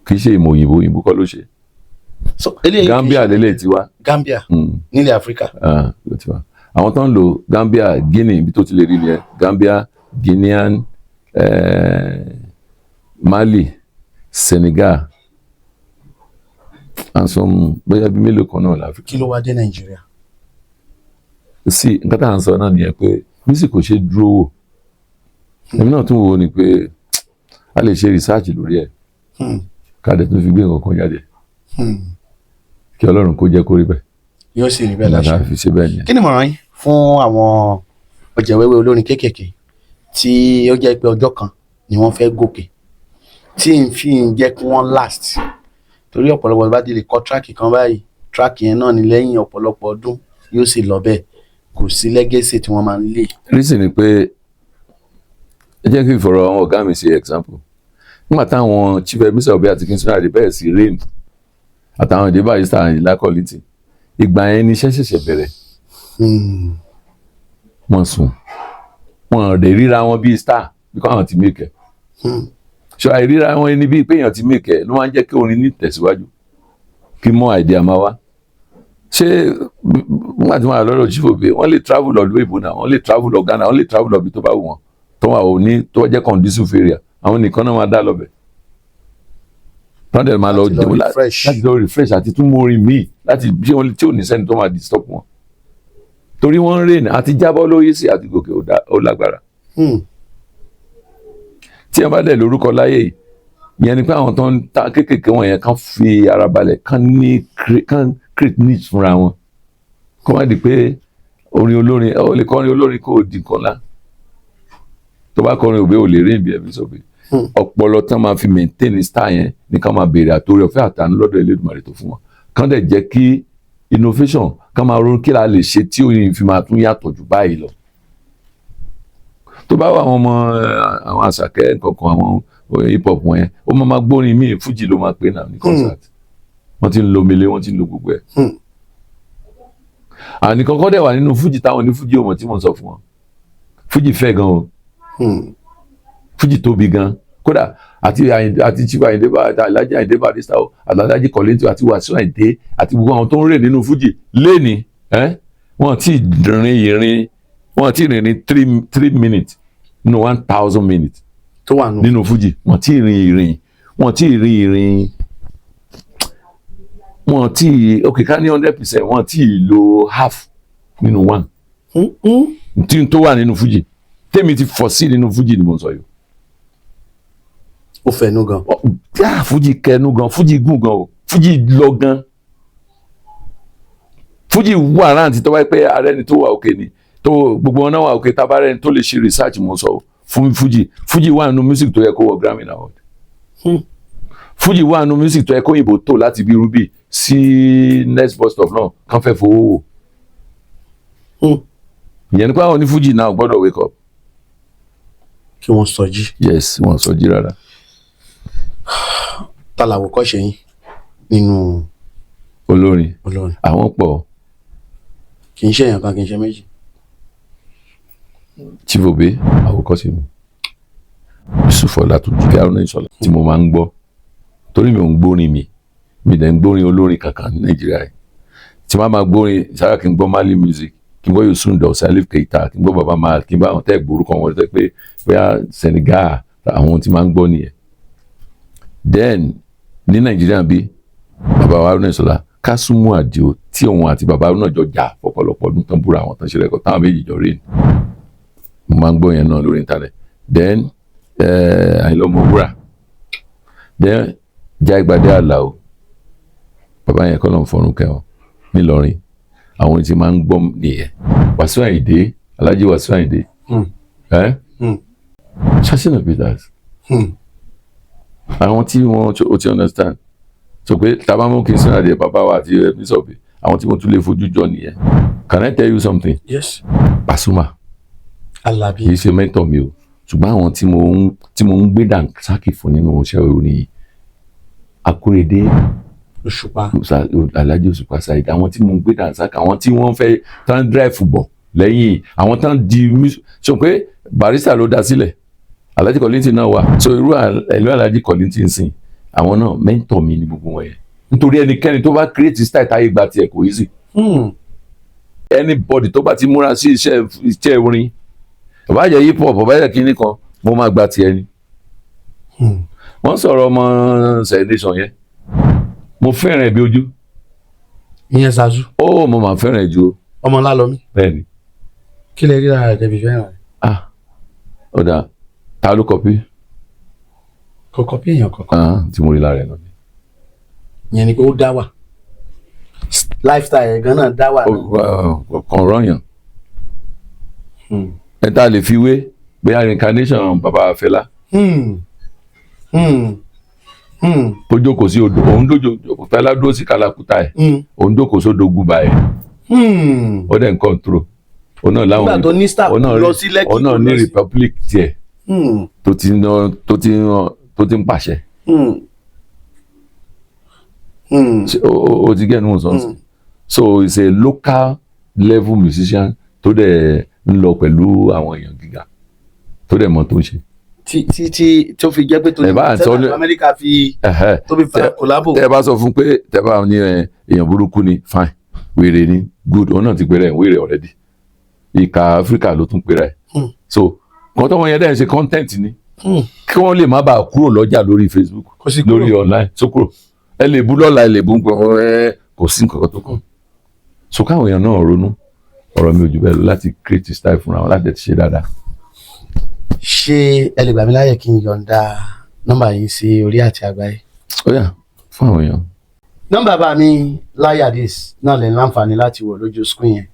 [SPEAKER 3] kì í ṣe ìmọ̀ òyìnbó. Òyìnbó kọ́ ló ṣe.
[SPEAKER 1] So eléyìí kì í
[SPEAKER 3] Gambia lélẹ̀ tiwa.
[SPEAKER 1] Gambia nílẹ̀ Áfíríkà.
[SPEAKER 3] Ah, ló ti wá. Àwọn tó ń lo Gambia, Guinea, ibi tó ti lè rí nìyẹn. Gambia, Guinean, Mali, Senegal and some, bóyá bí mélòó kan náà láfíríkà.
[SPEAKER 1] Kí ló wá dé Nàìjíríà?
[SPEAKER 3] Sí nǹkan tá à ń sọ náà nìyẹn pé music kò ṣe dúró wò. Èmi náà tún wò ó ni pé a lè ṣe research lórí ẹ̀, ká dẹ̀ tún fi gbé nǹkan kan jáde. Kí Ọlọ́run kó jẹ́ kó rí bẹ́ẹ̀.
[SPEAKER 1] Yóò sì rí bẹ́ẹ̀
[SPEAKER 3] Ìlànà
[SPEAKER 1] láṣẹ.
[SPEAKER 3] fi ṣe bẹ́ẹ̀ nìyẹn.
[SPEAKER 1] Kí ni ìmọ̀ràn yín fún àwọn ọ̀jẹ̀wẹ́wẹ́ olórin kéékèèké tí ó jẹ́ pé ọjọ́ kan ni wọ́n fẹ́ gòkè, tí n fi ń jẹ́ kí wọ́n last? Torí ọ̀pọ̀lọpọ̀ bá ti lè kọ track kan báyìí, track yẹn náà ni lẹ́yìn ọ̀pọ̀lọpọ̀ ọdún yóò sì lọ bẹ́ẹ̀, kò sí legacy tí wọ́n máa ń lé.
[SPEAKER 3] Reason ni pé, ẹ jẹ́ kí n fọ̀rọ̀ àwọn ọ̀gá mi ṣe example. Nígbà táwọn Chief Ebenezer Obey àti King Sunny Adé bẹ̀rẹ̀ sí reign, àtàwọn Ìdè Barrister, Àyìnlá Kollington, ìgbà yẹn ni iṣẹ́ ṣẹ̀ṣẹ̀ bẹ̀rẹ̀. Wọ́n sùn, wọ́n lè ríra wọn bíi star bí kò àwọn ti make ẹ̀. Ṣọ àìríra wọn ẹni bíi pé èèyàn ti make ẹ̀ ló máa ń jẹ́ kí orin ní tẹ̀síwájú, kí mọ́ idea máa wá. Ṣé nígbà tí wọ́n wà lọ́dọ̀ Chief Obey, wọ́n lè travel lọ ìlú èbó náà, wọ́n lè travel lọ Ghana, wọ́n lè travel lọ ibi tó bá wù wọ́n, tó wà ní tó jẹ́ conducive area, àwọn nìkan náà máa dá lọ bẹ̀, tọ́ndẹ̀ máa lọ
[SPEAKER 1] Láti lọ
[SPEAKER 3] jẹun
[SPEAKER 1] refresh.
[SPEAKER 3] Láti lọ refresh àti tún mú orin míì láti bí wọ́n tí ò ní sẹ́ni tó máa disturb wọn, torí wọ́n ń rìn àti jábọ́ lórí sí àti gòkè, ó lágbára. Tí ẹ bá dẹ̀ lórúkọ láyé yìí, ìyẹn ni pé àwọn tó ń ta kéékèèké wọn yẹn kàn fi ara balẹ̀, kàn ní kàn create niche fúnra wọn, kó má di pé orin olórin. Ó lè kọrin olórin kó o di nǹkan lá. Tó bá kọrin Obey, ò lè rí ìbí ẹbí sọ pé ọpọlọ tán máa fi maintain star yẹn ní ká máa béèrè àtòrí ọ̀fẹ́ àtàánú lọ́dọ̀ Elédùmarè tó fún wọn, kán dẹ̀ jẹ́ kí innovation, kán máa ronú kí la lè ṣe tí orin fi máa tún yàtọ̀ jù báyìí lọ. Tó bá wà àwọn ọmọ àwọn àṣàkẹ́ nǹkankan, àwọn hip hop wọn yẹn, ó máa máa gbórin míì, fújì ló máa pè náà ní concert. Wọ́n ti ń lo mele, wọ́n ti ń lo gbogbo ẹ̀. Àní kankan dẹ̀ wà nínú fújì táwọn ní fújì ò mọ̀ tí mò ń sọ fún wọn. Fújì fẹ́ gan o. Fújì tóbi gan kódà. Àti Àyìndé àti Chief Àyìndé bá àti Alhaji Àyìndé Barrister o, àti Alhaji Kollington àti Wasiu Àyìndé àti gbogbo àwọn tó ń rè nínú fújì léni ẹ́, wọ́n ti rìn ìrìn, wọ́n ti rìn ní three minutes nínú 1,000 minutes
[SPEAKER 1] tó wà nù.
[SPEAKER 3] Nínú fújì, wọ́n ti rìn ìrìn, wọ́n ti rìn ìrìn, wọ́n ti, ok, ká ní 100%, wọ́n ti lo half nínú one tí tó wà nínú fújì. Tèmi ti fọ̀ sí nínú fújì ni mo ń sọ yìí.
[SPEAKER 1] Ó fẹ̀nu gan.
[SPEAKER 3] Yá, fújì kẹnu gan, fújì gùn gan o, fújì lọ gan, fújì wà rántí. Tó bá pẹ́ ààrẹ ni tó wà òkè ni tó gbogbo wọn náà wà òkè, tábàárẹ̀ ni tó lè ṣe research mo sọ fún fújì. Fújì wà nínú music tó yẹ kó wọ Grammy Award. Fújì wà nínú music tó yẹ kó òyìnbó tó láti bí ruby sí next bus stop náà kàn fẹ́ fowó wò. Ìyẹn ni pé àwọn onífújì náà gbọ́dọ̀ wake up.
[SPEAKER 1] Kí wọ́n sọjí.
[SPEAKER 3] Yes, wọn sọ jí rárá.
[SPEAKER 1] Ta làwòkọ́ṣe yín nínú
[SPEAKER 3] olórin?
[SPEAKER 1] Olórin.
[SPEAKER 3] Àwọn pọ̀.
[SPEAKER 1] Kì í ṣe èèyàn kan, kì í ṣe méjì.
[SPEAKER 3] Chief Obey àwòkọ́ṣe mi, Yusuf Ọlátúnjí, Haruna Ìṣọ̀lá tí mo máa ń gbọ́, torí mi ò ń gbórin mi, mi dẹ̀ ń gbórin olórin kankan ní Nàìjíríà yìí. Tí máa gbórin sára, kí n gbọ́ Mali music, kí n gbọ́ Youssou N'Dour, Salif Keita, kí n gbọ́ Baba Maal, kí n bá àwọn tẹ́ gbórúkọ wọn tẹ́ pé bóyá Senegal, àwọn tí máa ń gbọ́ nìyẹn. Then ní Nàìjíríà bí bàbá wa Haruna Ìṣọ̀lá, Kásùmù Àdìo, tí òun àti bàbá Haruna jọ jà fọ́pọ̀lọpọ̀ ọdún tán, búra àwọn tán, ṣe record táwọn méjì jọ rí ni, mo máa ń gbọ́ yẹn náà lórí internet. Then Àyìnlá Ọmọwúrà, then Jáìgbádé Àlàó. Bàbá yẹn, kọ́ ló ń fọ̀run kẹwọn nílọrin. Àwọn tí máa ń gbọ́ nìyẹn. Wàsíù Àyìndé, Alhaji Wàsíù Àyìndé, ẹ Ṣáṣínà Peters, àwọn tí wọ́n o ti understand so pé tábà mú kí n sínú adìẹ bàbá wa àti bísọ̀bì, àwọn tí mo tún lè fojú jọ nìyẹn. Can I tell you something?
[SPEAKER 1] Yes.
[SPEAKER 3] Pasuma.
[SPEAKER 1] Alabi.
[SPEAKER 3] Kì í ṣe mentor mi o, ṣùgbọ́n àwọn tí mo ń gbé dànsákì fún nínú iṣẹ́ orin yìí, Akóredé.
[SPEAKER 1] Òṣùpá.
[SPEAKER 3] Alhaji Òṣùpá Saheed, àwọn tí mo ń gbé dànsákì, àwọn tí wọ́n fẹ́ tán drive bọ̀ lẹ́yìn àwọn tán di sọ pé Barrister ló dá sílẹ̀. Alhaji Kollington náà wà, so irú ìlú Alhaji Kollington sìn, àwọn náà mentor mi ní gbogbo wọn yẹn, nítorí ẹnikẹ́ni tó bá create style táyé gba tiẹ̀, kò easy. Anybody tó bá ti múra sí iṣẹ́ orin, ó bá jẹ́ hip hop, ó bá jẹ́ kinní kan, mo máa gba tiẹ̀ ni. Wọ́n sọ̀rọ̀ ọmọ celebration yẹn, mo fẹ́ràn ẹ̀ bí ojú.
[SPEAKER 1] Ìyẹn Zazu?
[SPEAKER 3] Ó, mo máa fẹ́ràn ẹ̀ ju o.
[SPEAKER 1] Ọmọ Lálọ́mí?
[SPEAKER 3] Bẹ́ẹ̀ ni.
[SPEAKER 1] Kí lè rí lára rẹ̀ tẹ̀bi fẹ́ràn rẹ̀?
[SPEAKER 3] Ah, ó dáa, ta ló copy?
[SPEAKER 1] Kò copy èèyàn kankan.
[SPEAKER 3] Ah, tí mo rí lára ẹ̀ náà ni.
[SPEAKER 1] Ìyẹn ni pé ó dá wà, lifestyle ẹ̀ gan náà dá wà náà.
[SPEAKER 3] Kàn rọyàn ẹ tá a lè fi wé bóyá reincarnation bàbá Fẹlá. Tó jókòó sí odò, òun dójó, Fẹlá dúró sí Kàlàkùtà ẹ̀, òun jókòó sódò Gùbà ẹ̀. Ó dẹ̀ ń control òun náà láwọn.
[SPEAKER 1] Nígbà tó ní staff
[SPEAKER 3] òun náà
[SPEAKER 1] lọ sí Lẹ́kì,
[SPEAKER 3] òun náà
[SPEAKER 1] tó
[SPEAKER 3] ní
[SPEAKER 1] lọ sí-
[SPEAKER 3] republic tiẹ̀ tó ti ń tó ti ń tó ti ń pàṣẹ. Ṣé o ti get no sense? So he's a local level musician tó dẹ̀ ń lọ pẹ̀lú àwọn èèyàn gíga, tó dẹ̀ mọ tó ń ṣe.
[SPEAKER 1] Tí tó fi jẹ́ pé tó
[SPEAKER 3] Ẹ bá
[SPEAKER 1] ní
[SPEAKER 3] àtọ́ ní-
[SPEAKER 1] sẹ́nà Amẹ́ríkà fi tó fi fa collabo.
[SPEAKER 3] Tẹ́ ẹ bá sọ fún pé tẹ́ bá ní ẹ, èèyàn burúkú ni, fine, wèrè ni, good, òun náà ti pèrè ẹ̀ wèrè already. Ìka Áfíríkà ló tún pèrè ẹ̀. So nǹkan tó wọ́n yẹn dẹ̀ ń ṣe content ni, kí wọ́n lè má bàa kúrò lọ́jà lórí Facebook,
[SPEAKER 1] Kò sí kúrò.
[SPEAKER 3] lórí online tó kúrò. Ẹ lè bú lọ́la, ẹ lè bú ẹ, kò sí nǹkan tó kàn. So káwọn èèyàn náà ronú. Ọ̀rọ̀ mi ò jù bẹ́ẹ̀ lọ, láti create style fúnra wọn, láti ṣe dáadáa.
[SPEAKER 1] Ṣé ẹ lè gbà mí láyè kí n yọ̀ǹda nọ́mbà yìí sí orí àti àgbáyé?
[SPEAKER 3] Ó yá, fún àwọn èèyàn.
[SPEAKER 1] Nọ́mbà bá mi Layi Adeez náà lè láǹfààní láti wò lójú screen yẹn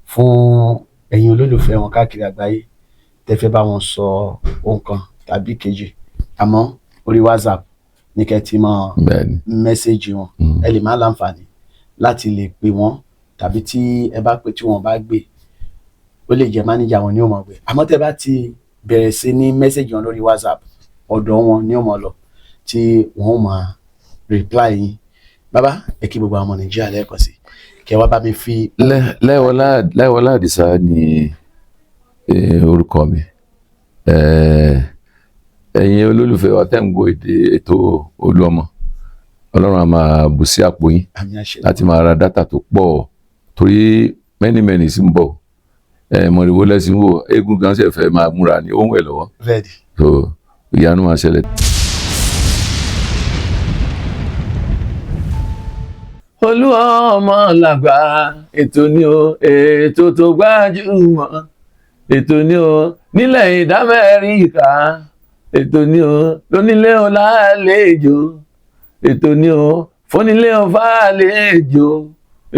[SPEAKER 1] fún ẹ̀yin olólùfẹ́ wọn káàkiri àgbáyé tẹ́ fẹ́ bá wọn sọ ohun kan tàbí kejì, àmọ́ orí WhatsApp ní kẹ́ ti máa message wọn. Ẹ lè má láǹfààní láti lè pè wọ́n, tàbí tí ẹ bá pè tí wọ́n bá gbé, ó lè jẹ́ mánéjà wọn ní ó máa gbé. Àmọ́ tẹ́ bá ti bẹ̀rẹ̀ sí ní message wọn lórí WhatsApp, ọ̀dọ̀ wọn ní ó máa lọ, tí wọ́n ó máa reply yín. Bàbá, ẹ kí gbogbo àwọn ọmọ Nàìjíríà lẹ́ẹ̀kan sí, kẹ́ wá bá mi fi.
[SPEAKER 3] Láìwọlá Àdìsá ni orúkọ mi. Ẹ̀yin olólùfẹ́ wa tẹ́ ń gbọ́ èdè ètò Olúọmọ, Ọlọ́run á máa bù sí àpò yín
[SPEAKER 1] Àmín, àṣẹ.
[SPEAKER 3] láti máa ra data tó pọ̀, torí many many sì ń bọ̀. Mọ̀rìwó lẹ́sìn wò, eégún gan ṣe fẹ́ máa múra ní ohun ẹ̀ lọ́wọ́.
[SPEAKER 1] Bẹ́ẹ̀ni.
[SPEAKER 3] So ìyanu máa ṣẹlẹ̀. Olúọmọ làgbà, ètò ni o, ètò tó gbajúmọ̀, ètò ni o nílẹ̀ ìdámẹ́ríkà, ètò ni o lónílé o lálejò, ètò ni o fúnilé o fàlejò,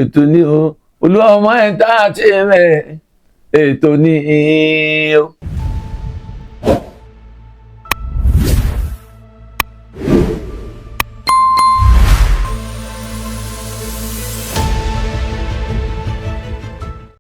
[SPEAKER 3] ètò ni o, Olúọmọ entertainment, ètò ni o.